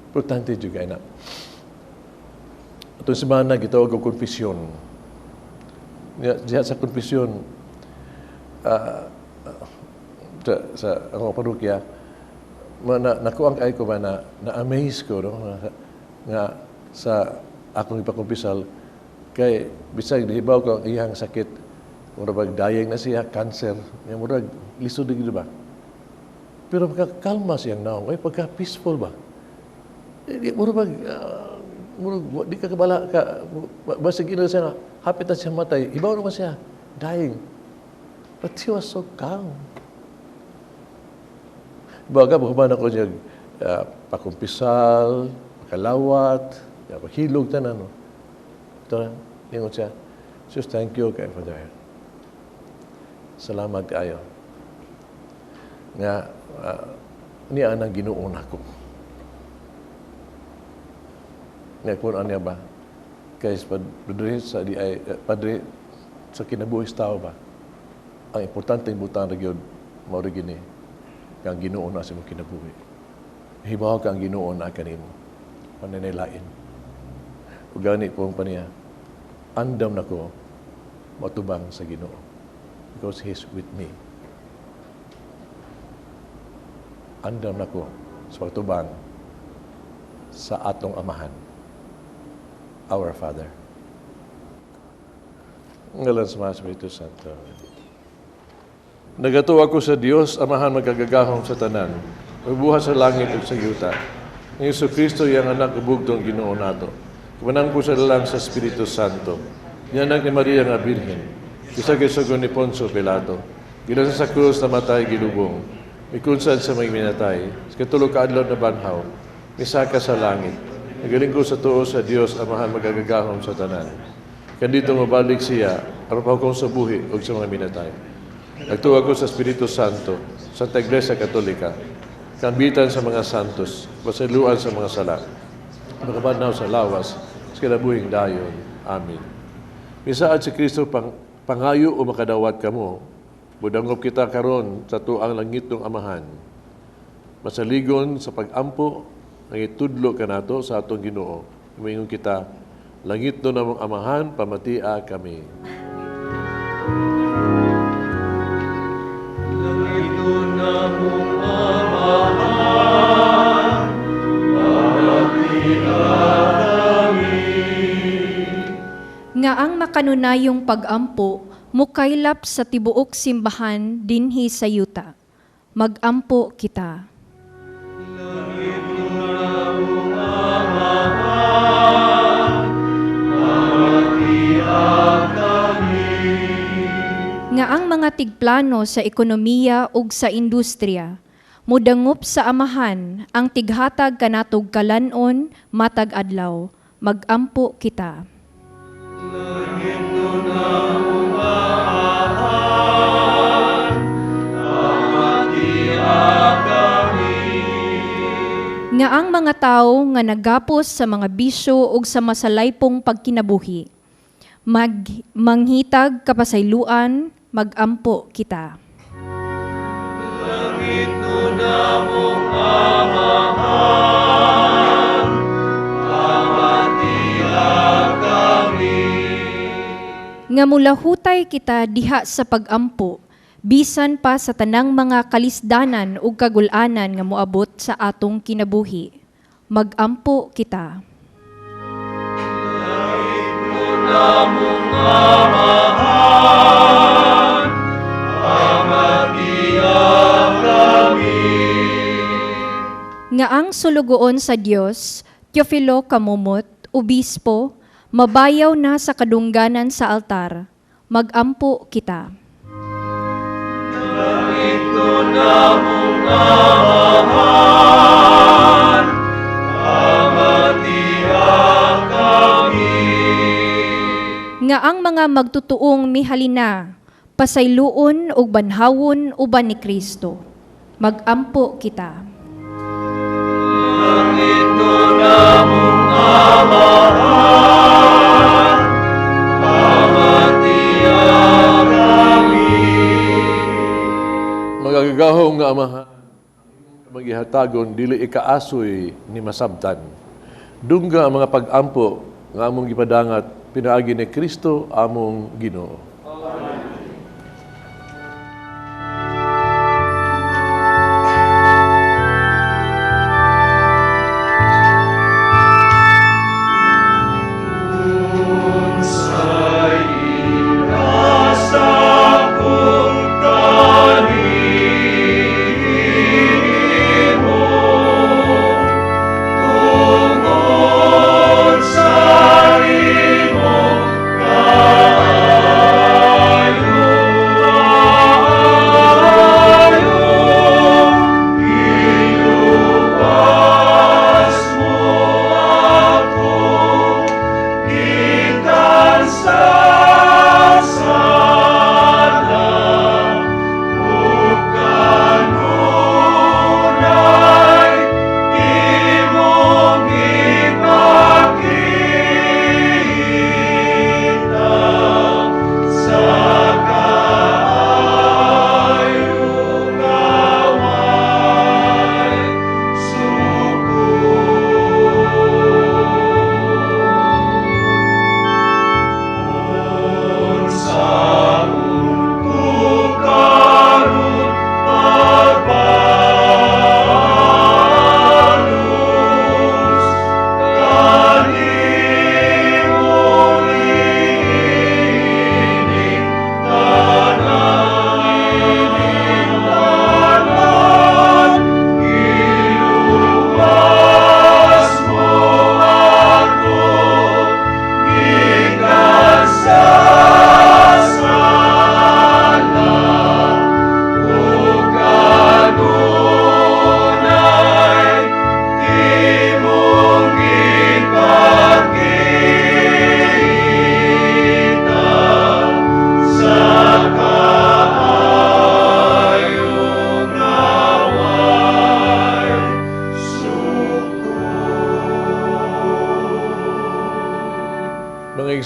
Importante juga na. Atong semana gitawag og konfesyon. Diha sa konfesyon, sa akong parokya, nakuang kay ko ba na na-amaze ko, no? Nga sa Akong ipakumpisal kay bisag nahibaw ko ang iyang sakit, murag bag dying na siya, cancer, nya murag lisod gid ba. Pero pagka-kalma siyang naong, ay pagka peaceful ba. Eh, murag bag, murag di ka kabala ka, basig ina siya nga, hapit na siya matay, hibaw naman siya, dying. But he was so calm. Baga, human ako niya, pakumpisal, pakalawat, hilog tanan. No? Ito na, ningon siya, "Sus, thank you kay Father. Salamat kaayo. Nga, niya ang Ginoo nako." Nga kung ano ba, kay padre sa di ay padre sa kinabuhi sa tao ba, ang importante butang ra gyud mao ra gini, nga ang Ginoo na sa imong kinabuhi. Hibaw ka ang Ginoo na kanimo. Pananilain. Ug gani po ang paniya, andam nako matubang sa Ginoo because He is with me. Andam nako sa pagtubang sa atong Amahan, our Father. Ngalan sa mga Espiritu Santo. Nagatuo ako sa Dios, Amahan magkagagahom sa tanan, magbuhat sa langit ug sa yuta. Ni Hesus Kristo iyang anak ug bugtong Ginoo nato. Kumanang sa lalang sa Espiritu Santo. Niya anak ni Maria nga Birhen. Isa kay sugo ni Poncio Pilato. Gilansa sa krus, namatay, gilubong. Mikunsad sa mga minatay. Sa katulo ka adlaw nabanhaw. Misaka sa langit. Nagalingkod sa tuo sa Dios, Amahan magagagahom sa tanan. Kandito mabalik siya, aron pahukom sa buhi ug sa mga minatay. Nagtuo ako sa Espiritu Santo, Santa Iglesia Katolika, kambitan sa mga santos, pasayloan sa mga sala, makabanhaw sa lawas, sa kinabuhing dayon. Amen. Misaad si Kristo pangayo o makadawat kamo, budangop kita karon sa tuang langitong Amahan. Masaligon sa pag-ampo, ang itudlo kanato sa atong Ginoo. Moingon kita, langit no namong Amahan, pamatia kami. Langit namong Amahan, pamatia kami. Nga ang makanunayong pag-ampo mukaylap sa tibuok simbahan dinhi sa yuta. Mag-ampo kita. Langit namong Amahan, pamatia kami. Nga ang mga tigplano sa ekonomiya ug sa industriya mudangop sa Amahan ang tighatag kanatog kalan-on matag adlaw. Mag-ampo kita. Langit namong Amahan, pamatia kami. Nga ang mga tawo nga nagapos sa mga bisyo ug sa masalaypong pagkinabuhi manghitag kapasayloan, mag-ampo kita. Langit namong Amahan, pamatia kami. Nga mulahutay kita diha sa pag-ampo, bisan pa sa tanang mga kalisdanan ug kagul-anan nga moabot sa atong kinabuhi. Mag-ampo kita. Langit namong Amahan, pamatia kami. Nga ang sulugoon sa Dios, Teofilo Camomot, obispo, mabayaw na sa kadungganan sa altar. Mag-ampo kita. Langit namong Amahan, pamatia kami. Nga ang mga magtutuong mihalina, pasayloon ug banhawon uban ni Kristo. Mag-ampo kita. Langit namong Amahan, pamatia kami. Magagahom nga Amahan, maghihatagon, dili ikaasoy ni masabtan. Dungga ang mga pag-ampo nga among gipadangat pinaagi ni Kristo among Ginoo.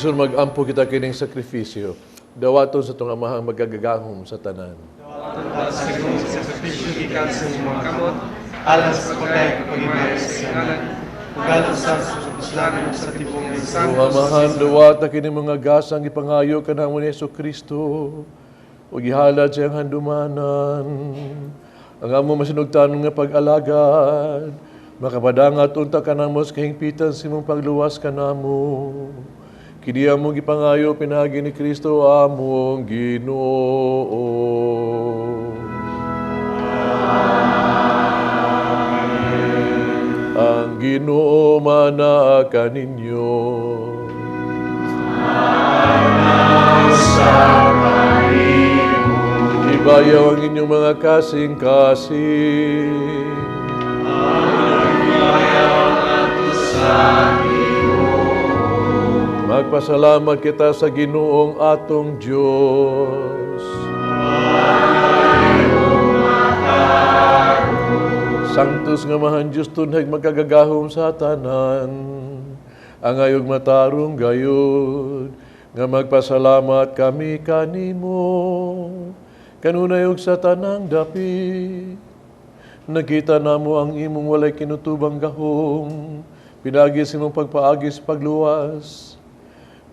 Mga igsoon, mag-ampo kita kining sakripisyo. Dawaton sa itong amahang magagagahom sa tanan. Dawaton ta sa Ginoo sa sakripisyo gikan sa imong mga kamot, alang sa pagkay pagimaya sa iyang ngalan, ug alang sa kapuslanan ug sa tibuok ng O santos. Amahan, dawata kini mga gasang ipangayo kanamo ni Hesus Kristo ug gihalad sa iyang handumanan. Ang among masinugtanon nga pag-alagad, makapadangat unta kanamo sa kahingpitan sa imong pagluwas kanamo. Kini among gipangayo pinaagi ni Kristo among Ginoo. Amen. Ang Ginoo manaa kaninyo. Ibayaw ang inyong mga kasing-kasing. Magpasalamat kita sa Ginoong atong Diyos. Sanctus nga mahan Diyos tunhag magkagagahom sa tanan. Ang ayog matarong gayud, nga magpasalamat kami kanimo. Kanunay og sa tanang dapit. Nakita namo ang imong walay kinutubang gahom, pinagi sa imong pagpaagi sa pagluwas.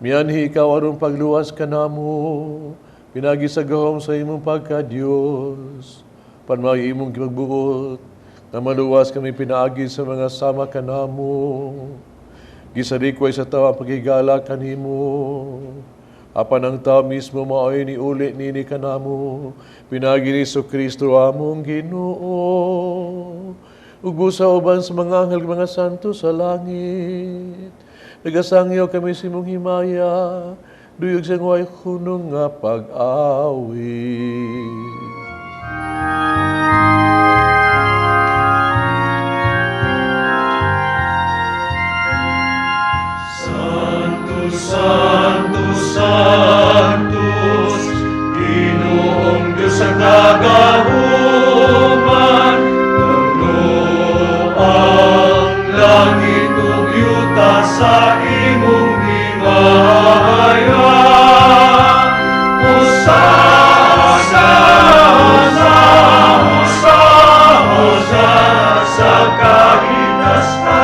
Mianhi ikaw aron pagluwas kanamo, pinagi sa gahom sa imong pagka-Dios. Panmay imong gipagbuot, na maluwas kami pinaagi sa mga sama kanamo. Gisarikway sa tao ang pagigala kanimo. Apan ang tao mismo maoy ni uli nini kanamo. Pinagi ni Kristo among Ginoo. Ug busa uban sa mga anghel mga santo sa langit. Nagasangyaw kami sa imong himaya, duyog sa way hunong nga pag-awit. Sanctus, Sanctus, Sanctus, Ginoong Diyos ang kagahuman, puno ang langit ug yuta sa imong himaya. Hosana, Hosana, Hosana sa kahitasan.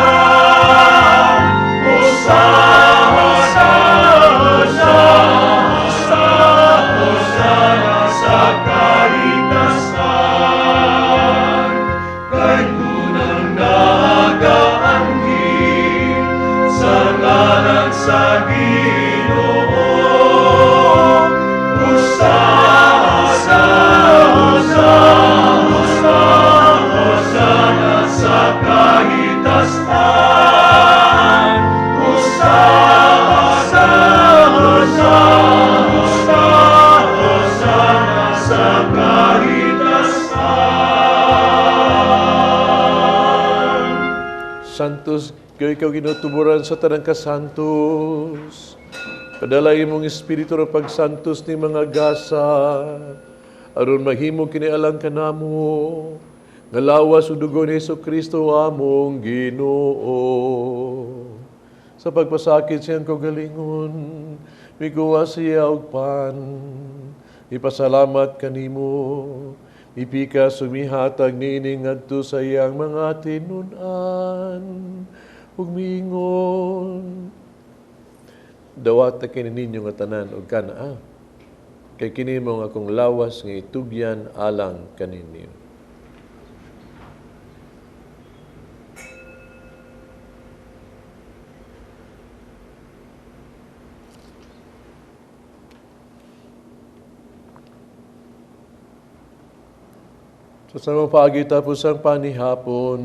Hosana, Hosana, Hosana sa kahitasan. Kay kunang nagaanhi sa ngalan sa Ginoo. Hosana, Hosana, Hosana sa kahitasan. Hosana, Hosana, Hosana sa kahitasan. Santos, kay ikaw ginutuburan sa tanang kasantos. Padala imong espiritu ro pagsantos ni mga gasa. Aron mahimo kini alang kanamo. Nga lawas ug dugo ni Kristo among Ginoo. Sa pagpasakit siyang kaugalingon, mikuha siya og pan. Ipasalamat kanimo. Ipika sumihatag niini ngadto sa iyang mga tinun-an. Ug miingon, dawata kini ninyo nga tanan og kanaa. Kay kini mao ang akong lawas nga itugyan alang kaninyo. Sa samang paagi tapos ang panihapon,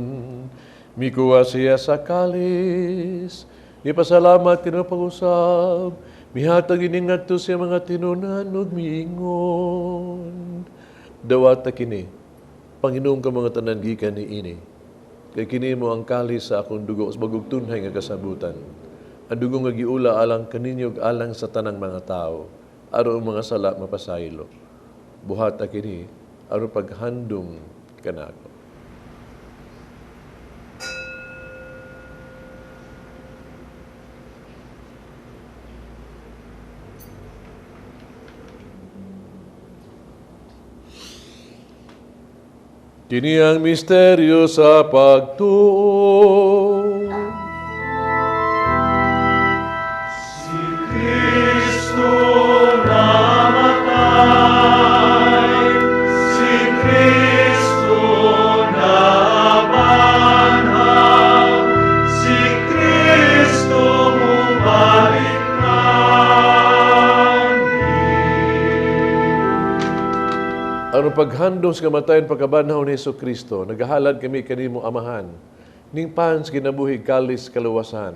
mikuha siya sa kalis, ipasalamat kinapag-usab, mihatag ini ngadto sa mga tinunan ug miingon. Dawata kini, Panginoon ka mga tanan gikan niini. Kay kini mo ang kalis sa akong dugo sa bagong tunhay nga kasabutan. Ang dugo nga giula alang kaninyo ug alang sa tanang mga tao, aron ang mga sala mapasaylo. Buhata kini aron paghandom kanako. Kini ang misteryo sa pagtuo. Si Kristo namatay, si Kristo nabanhaw, si Kristo mubalik nganhi. Aron paghandom sa kamatayon pagkabanhaw ni Hesus Kristo, nagahalad kami kanimo Amahan, ning pan sa kinabuhi kalis kaluwasan.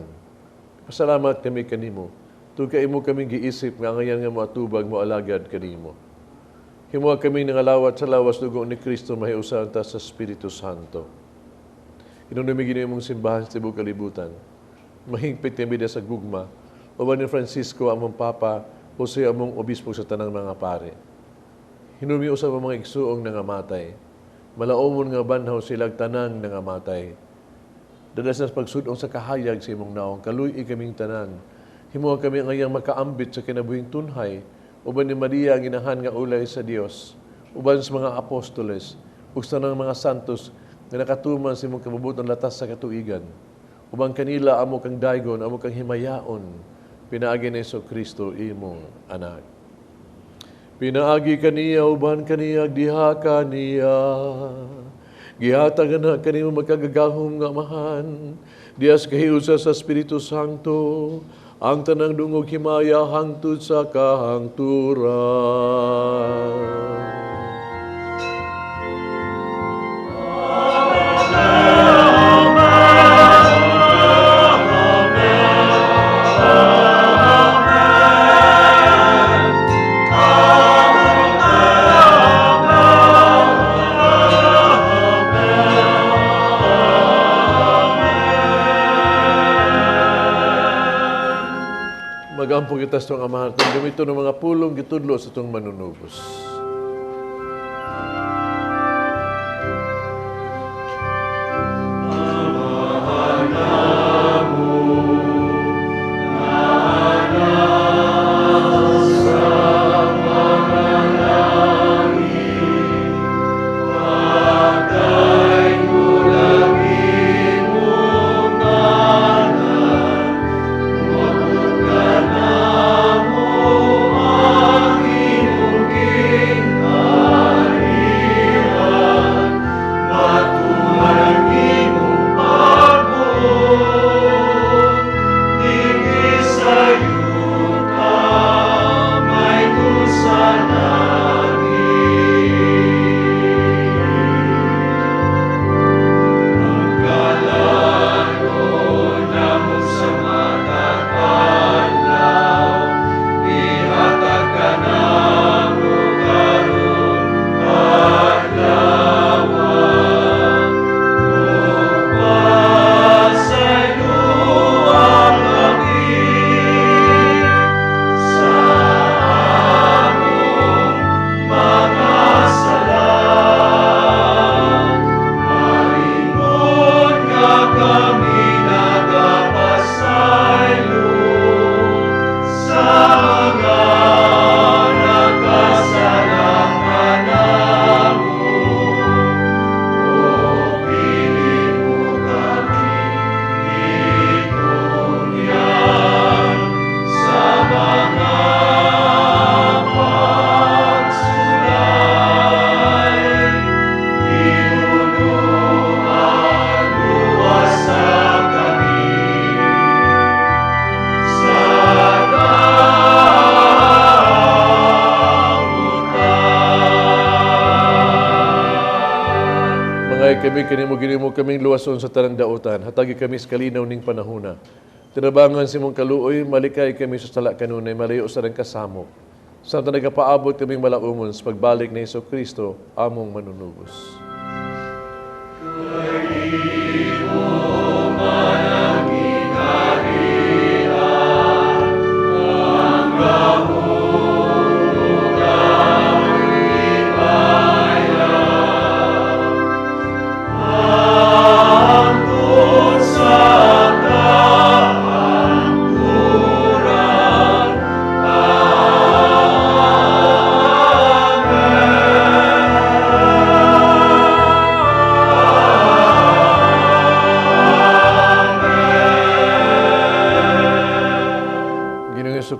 Pasalamat kami kanimo, tungod kay imo kaming giisip nga angayan nga moatubag moalagad kanimo. Himoa kami nangalawat sa lawas dugo ni Kristo mahiusa ta sa Espiritu Santo. Hinumdumi Ginoo imong simbahan sa tibuok kalibutan. Mahingpit kami sa gugma. Uban ni Francisco among Papa, Jose among Obispo sa tanang mga pare. Hinumdumi usab ang mga igsuong nangamatay. Malaumon nga banhaw silag tanang nangamatay. Dadas na pagsudong sa kahayag sa imong naong, kaluy-i kaming tanan. Himoa kami angayang makaambit sa kinabuhing tunhay, uban ni Maria ang inahan nga ulay sa Dios, uban sa mga apostoles, ug sa tanang mga santos nga nakatuman sa imong kabubuton latas sa katuigan. Uban kanila amo kang daygon, amo kang himayaon, pinaagi ni Hesus Kristo imong anak. Pinaagi kaniya, uban kaniya, diha kaniya. Gihatag na kanimo makagagahom nga Amahan, diha sa kahiusa sa Espiritu Santo, ang tanang dungog himaya hangtod sa kahangturan. Magampo kita sa atong Amahan kung gamito ng mga pulong gitudlo sa atong manunubos. Mangay kami kanimo Ginoo kaming luwason sa tanang dautan. Hatagi kami sa kalinaw ning panahona. Tinabangan sa imong kaluoy, malikay kami sa sala kanunay, malayo sa tanang kasamok. Samtang nagapaabot kaming malaumon sa pagbalik ni Hesus Kristo, among manunubos.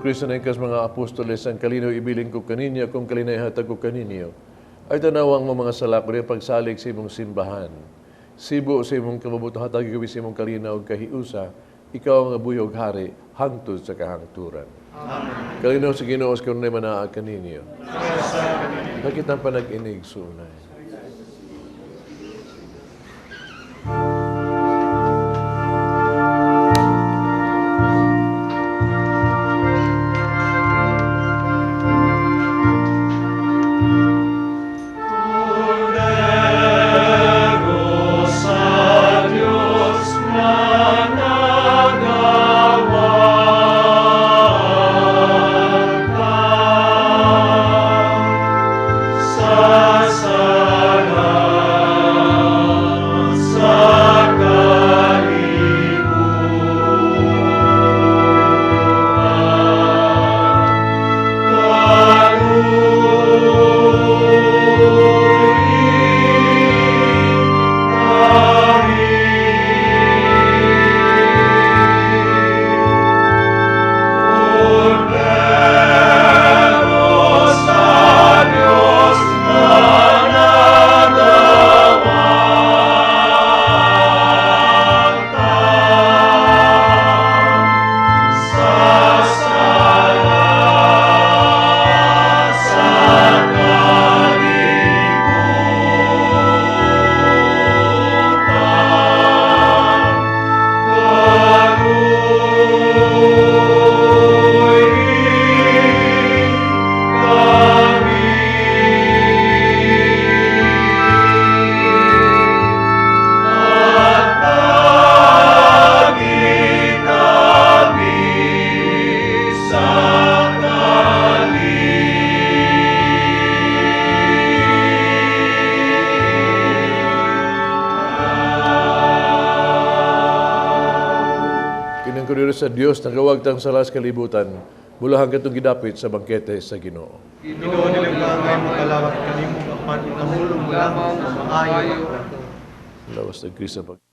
Kristo na ikas mga apostoles, ang kalinaw ibilin ko kaninyo, kung kalinaw hatag ko kaninyo, ay tanaw ang mga sala ko pagsalig sa imong simbahan. Sibo sa imong kababuto hatag gawi sa imong kalinaw kahiusa, ikaw ang buyog hari, hangtod sa kahangturan. Amen. Kalinaw sa Ginoo sa kanunay manaag kaninyo. Nakitang panag-inig suunay. Sa Dios nagawagtang sa las kalibutan, mulahan katong gidapit sa bangkete sa Ginoo. Ginoo nilangay mo kalawat kanimo apan nahulog lamang ang maayo. Lawas ng Kristo pag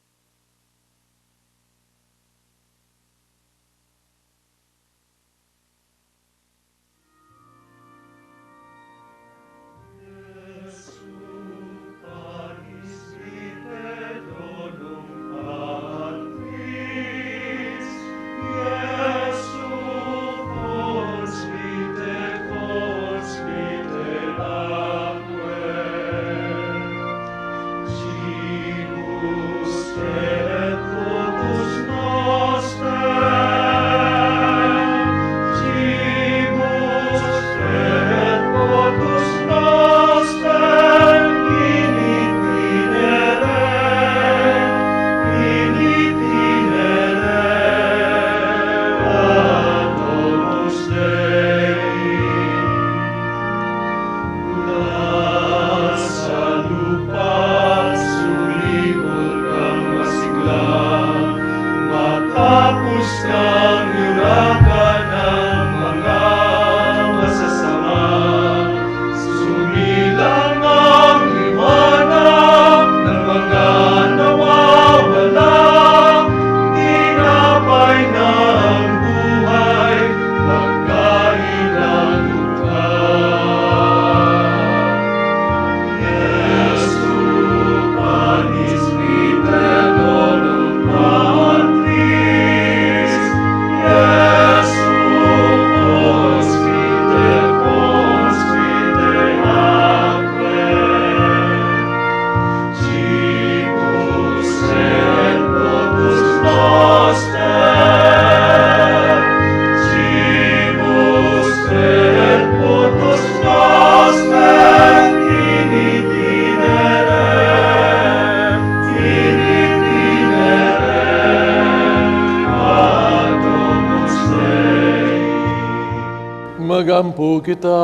Magampo kita.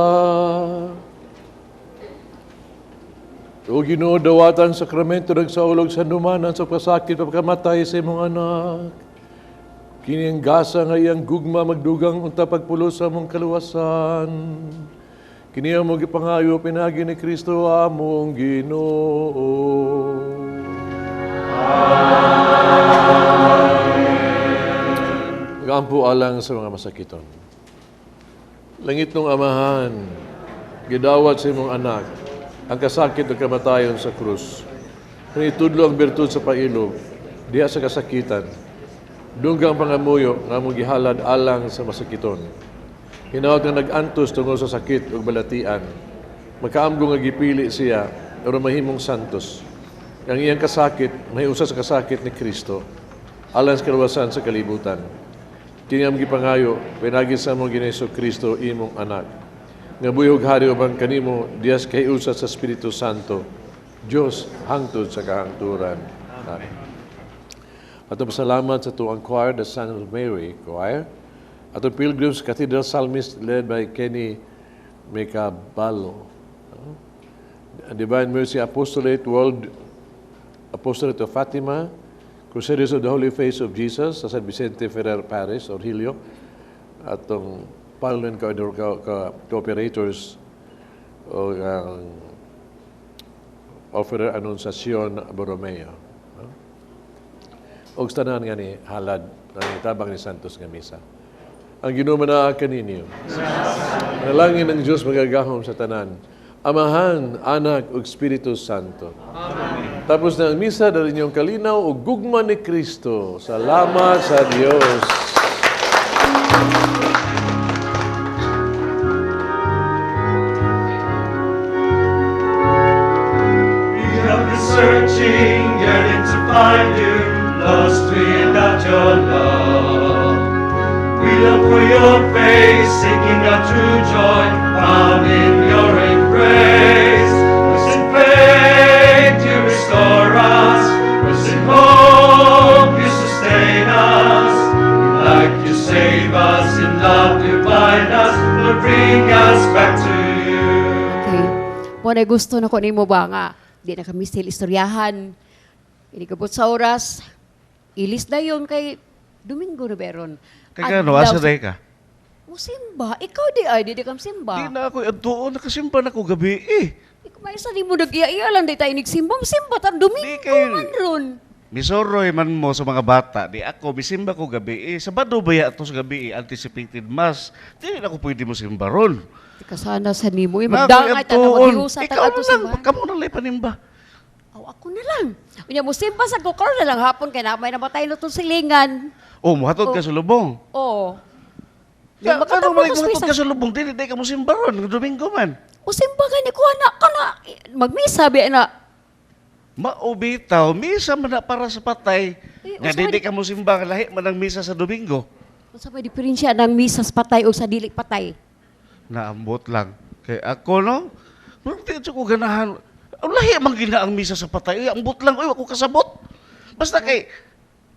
O Ginoo, dawatan sakramento nagsaulog sa numanan sa pasakit pagkamatay sa imong anak. Kini ang gasa nga iyang gugma magdugang unta pagpulos sa among kaluwasan. Kini ang mong gipangayo pinagi ni Kristo among Ginoo. Amen. Magampo alang sa mga masakiton. Langitnong Amahan, gidawat sa imong anak ang kasakit ug kamatayon sa krus. Kung itudlo ang birtud sa pailob, diha sa kasakitan, dungga ang pangamuyo nga among gihalad alang sa masakiton. Hinaot nga nag-antos tungod sa sakit ug balatian, makaamgo nga gipili siya aron mahimong santos. Ang iyang kasakit mahiusa sa kasakit ni Kristo alang sa kaluwasan sa kalibutan. Kini among gipangayo pinaagi sa among Ginoong Kristo, imong anak, nga buhi ug hari uban kanimo diha sa kahiusa sa Espiritu Santo, Dios hangtod sa kahangturan. Amen. Atong pasalamat sa tuang choir, the Son of Mary Choir, atong Pilgrims Cathedral Psalmist led by Kenny Mekabalo, Divine Mercy Apostolate, World Apostolate of Fatima, Crusaders of the Holy Face of Jesus sa San Vicente Ferrer Parish, Orhilio, atong Parliament Cooperators o ang Offerer Annunciacion Borromeo. No? Og sa tanan nga ni halad nga tabang ni Santos nga misa. Ang Ginoo manaa kaninyo. Manalangin ng Diyos magagahom sa tanan. Amahan, Anak ug Espiritu Santo. Amen. Tapos na ang misa, dali ninyong kalinaw ug gugma ni Kristo. Salamat sa Dios. We have been searching, yearning to find you, lost without your love. We look for your face, seeking our true joy, found in your embrace. Rest in faith, you restore us. Rest in hope, you sustain us. In life, you save us. In love, you bind us. Lord, bring us back to you. Okay. Mo na gusto na ko nimo ba nga di na kami still istoryahan. Inikabot sa oras. Ilis na yun kay Domingo na beron. Kay gano, asa day ka? Musimba. Ikaw di ay, di ka simba. Di na ako, doon nakasimba na ko gabi eh. Ikaw may isa di mo nag-iya-iya lang, di tayo nagsimba. Musimba, tan Domingo man ron. Misoroy man mo sa mga bata, di ako, misimba ko gabi eh. Sabado ba ya ito sa gabi eh, anticipated mass. Di na ako pwede mo simba ron. Di ka sana sa nimo eh. Na Magdangay ako'y ta na adtuon. maghiusa ta Ikaw ato na lang, simbahan. kamo na lang panimba. Aw, ako na lang. Unya mo simba sa ko karon na lang hapon kay na may namatay na tong silingan. Oh, muhatod ka sa lubong. Oo. Ka, Yung kano makatapos man ko muhatod sa ka sa lubong, dili di ka mo simba ron, Domingo man. O simba gani ko anak ka na magmisa bi na. Maubitaw, misa man na para sa patay. Eh, Nga usa dili ka mo simba, lahi man ang misa sa Domingo. Unsa may diferensya ng misa sa patay o sa dili patay? Naambot lang. Kay ako, no? Murag di ko ganahan. Ang lahi man gina ang misa sa patay. Uy, ambot lang. Uy, ako kasabot. Basta kay,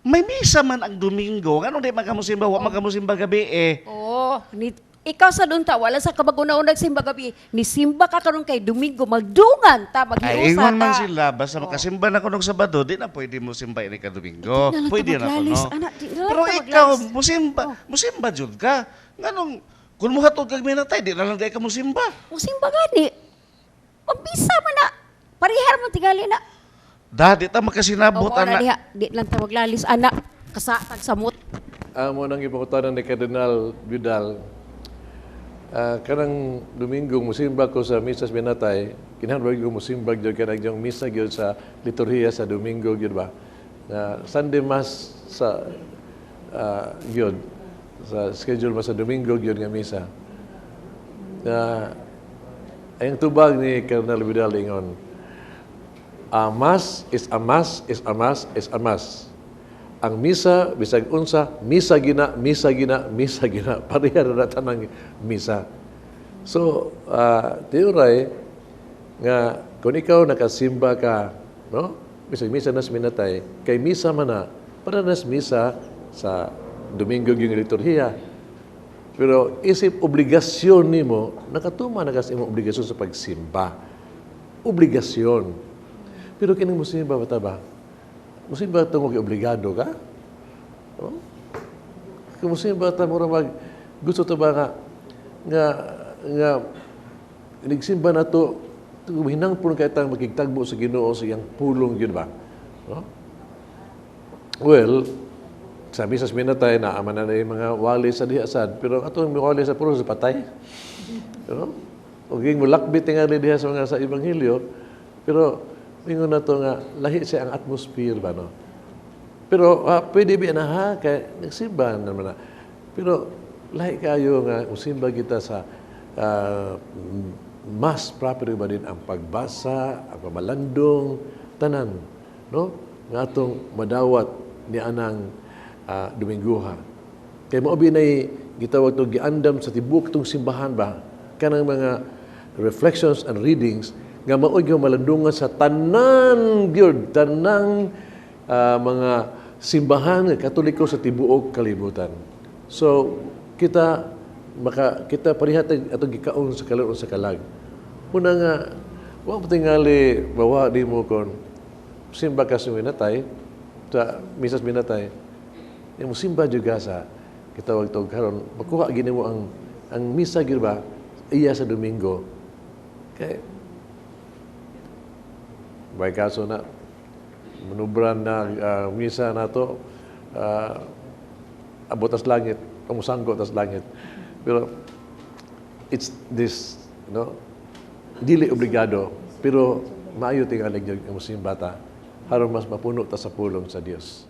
may misa man ang Domingo. Ngano di man ka mosimba, wa man ka mosimba gabi eh. Oo, ni, ikaw sa dunta wala sa kabaguna-unag simba gabi. Ni simba ka karon kay Domingo magdungan ta Ay, maghiusa ingon man ta. sila, basta makasimba na ko nung Sabado, di na pwede mo simba ini ka Domingo. Di na lang ta Pwede na ko, maglalis, no? anak, di na lang Pero ta ikaw, maglalis. musimba, musimba jud ka. Nganong, kung muhatod kag minatay, di na lang di ka musimba. Musimba gani. Magbisa man na. Parihar man tingali na. Da, di ta makasinabot, Oo, na anak. diha. Di lang ta maglalis anak. Kasatag samot. Amo nang gipangutanan ni Cardinal Vidal, kanang Domingo musimba ko sa misa sa binatay, kinahanglan ko musimba gyud kanang yung misa gyud sa liturhiya sa Domingo gyud ba. Na Sunday Mass sa gyud sa schedule ba sa Domingo gyud nga misa. Na ang tubag ni Cardinal Vidal ingon, a mass is a mass is a mass is a mass. Ang misa, bisag unsa, misa gina, misa gina, misa gina. Pareha na tanang misa. So, tiuray, nga kung ikaw nakasimba ka, no? Bisag misa nas minatay, kay misa man na, para nas misa sa Domingo yung liturhiya. Pero isip obligasyon nimo, nakatuma na kasi imong obligasyon sa pagsimba. Obligasyon. Pero kining musimba ba ta ba? Musimba tungod kay obligado ka? Oh? Kung musimba ta mura mag gusto to ba nga nga nga nagsimba na to hinangpon kay tang makigtagbo sa Ginoo sa iyang pulong gyud ba? No? Well, Sa misa sa minatay, naaman na yung mga wali sa diha sad. Pero atong wali sa puro sa patay. You know? O ging mulakbit tingali diha sa mga sa Ebanghelyo, pero ingon na to nga lahi siya ang atmosphere ba, no? Pero pwede ba na ha kay nagsimba naman na. Pero lahi kayo nga usimba kita sa mas proper ba din ang pagbasa, ang pamalandong, tanan, no? Nga atong madawat ni anang Domingguha. Kay mao binay gitawag to giandam sa tibuok tong simbahan ba kanang mga reflections and readings nga maoy gyud malandungan sa tanan gyud, tanang mga simbahan nga Katoliko sa tibuok kalibutan. So kita maka kita pareha atong gikaon sa kalan sa kalag. Una nga wa mo tingali bawa di mo kon simba ka sa minatay sa misas minatay. Yung simba juga sa kitawag to karon makuha gini mo ang misa gyud ba iya sa Domingo. Kay bay kaso na manubran na misa nato abot tas langit, umusanggo tas langit. Pero it's this, no? Dili obligado, pero maayo tingali gyud ang simba ta aron mas mapuno ta sa pulong sa Dios.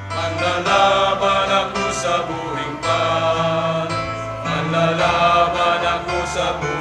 Manlalaban ako sa buhing pan, manlalaban ako sa buhing.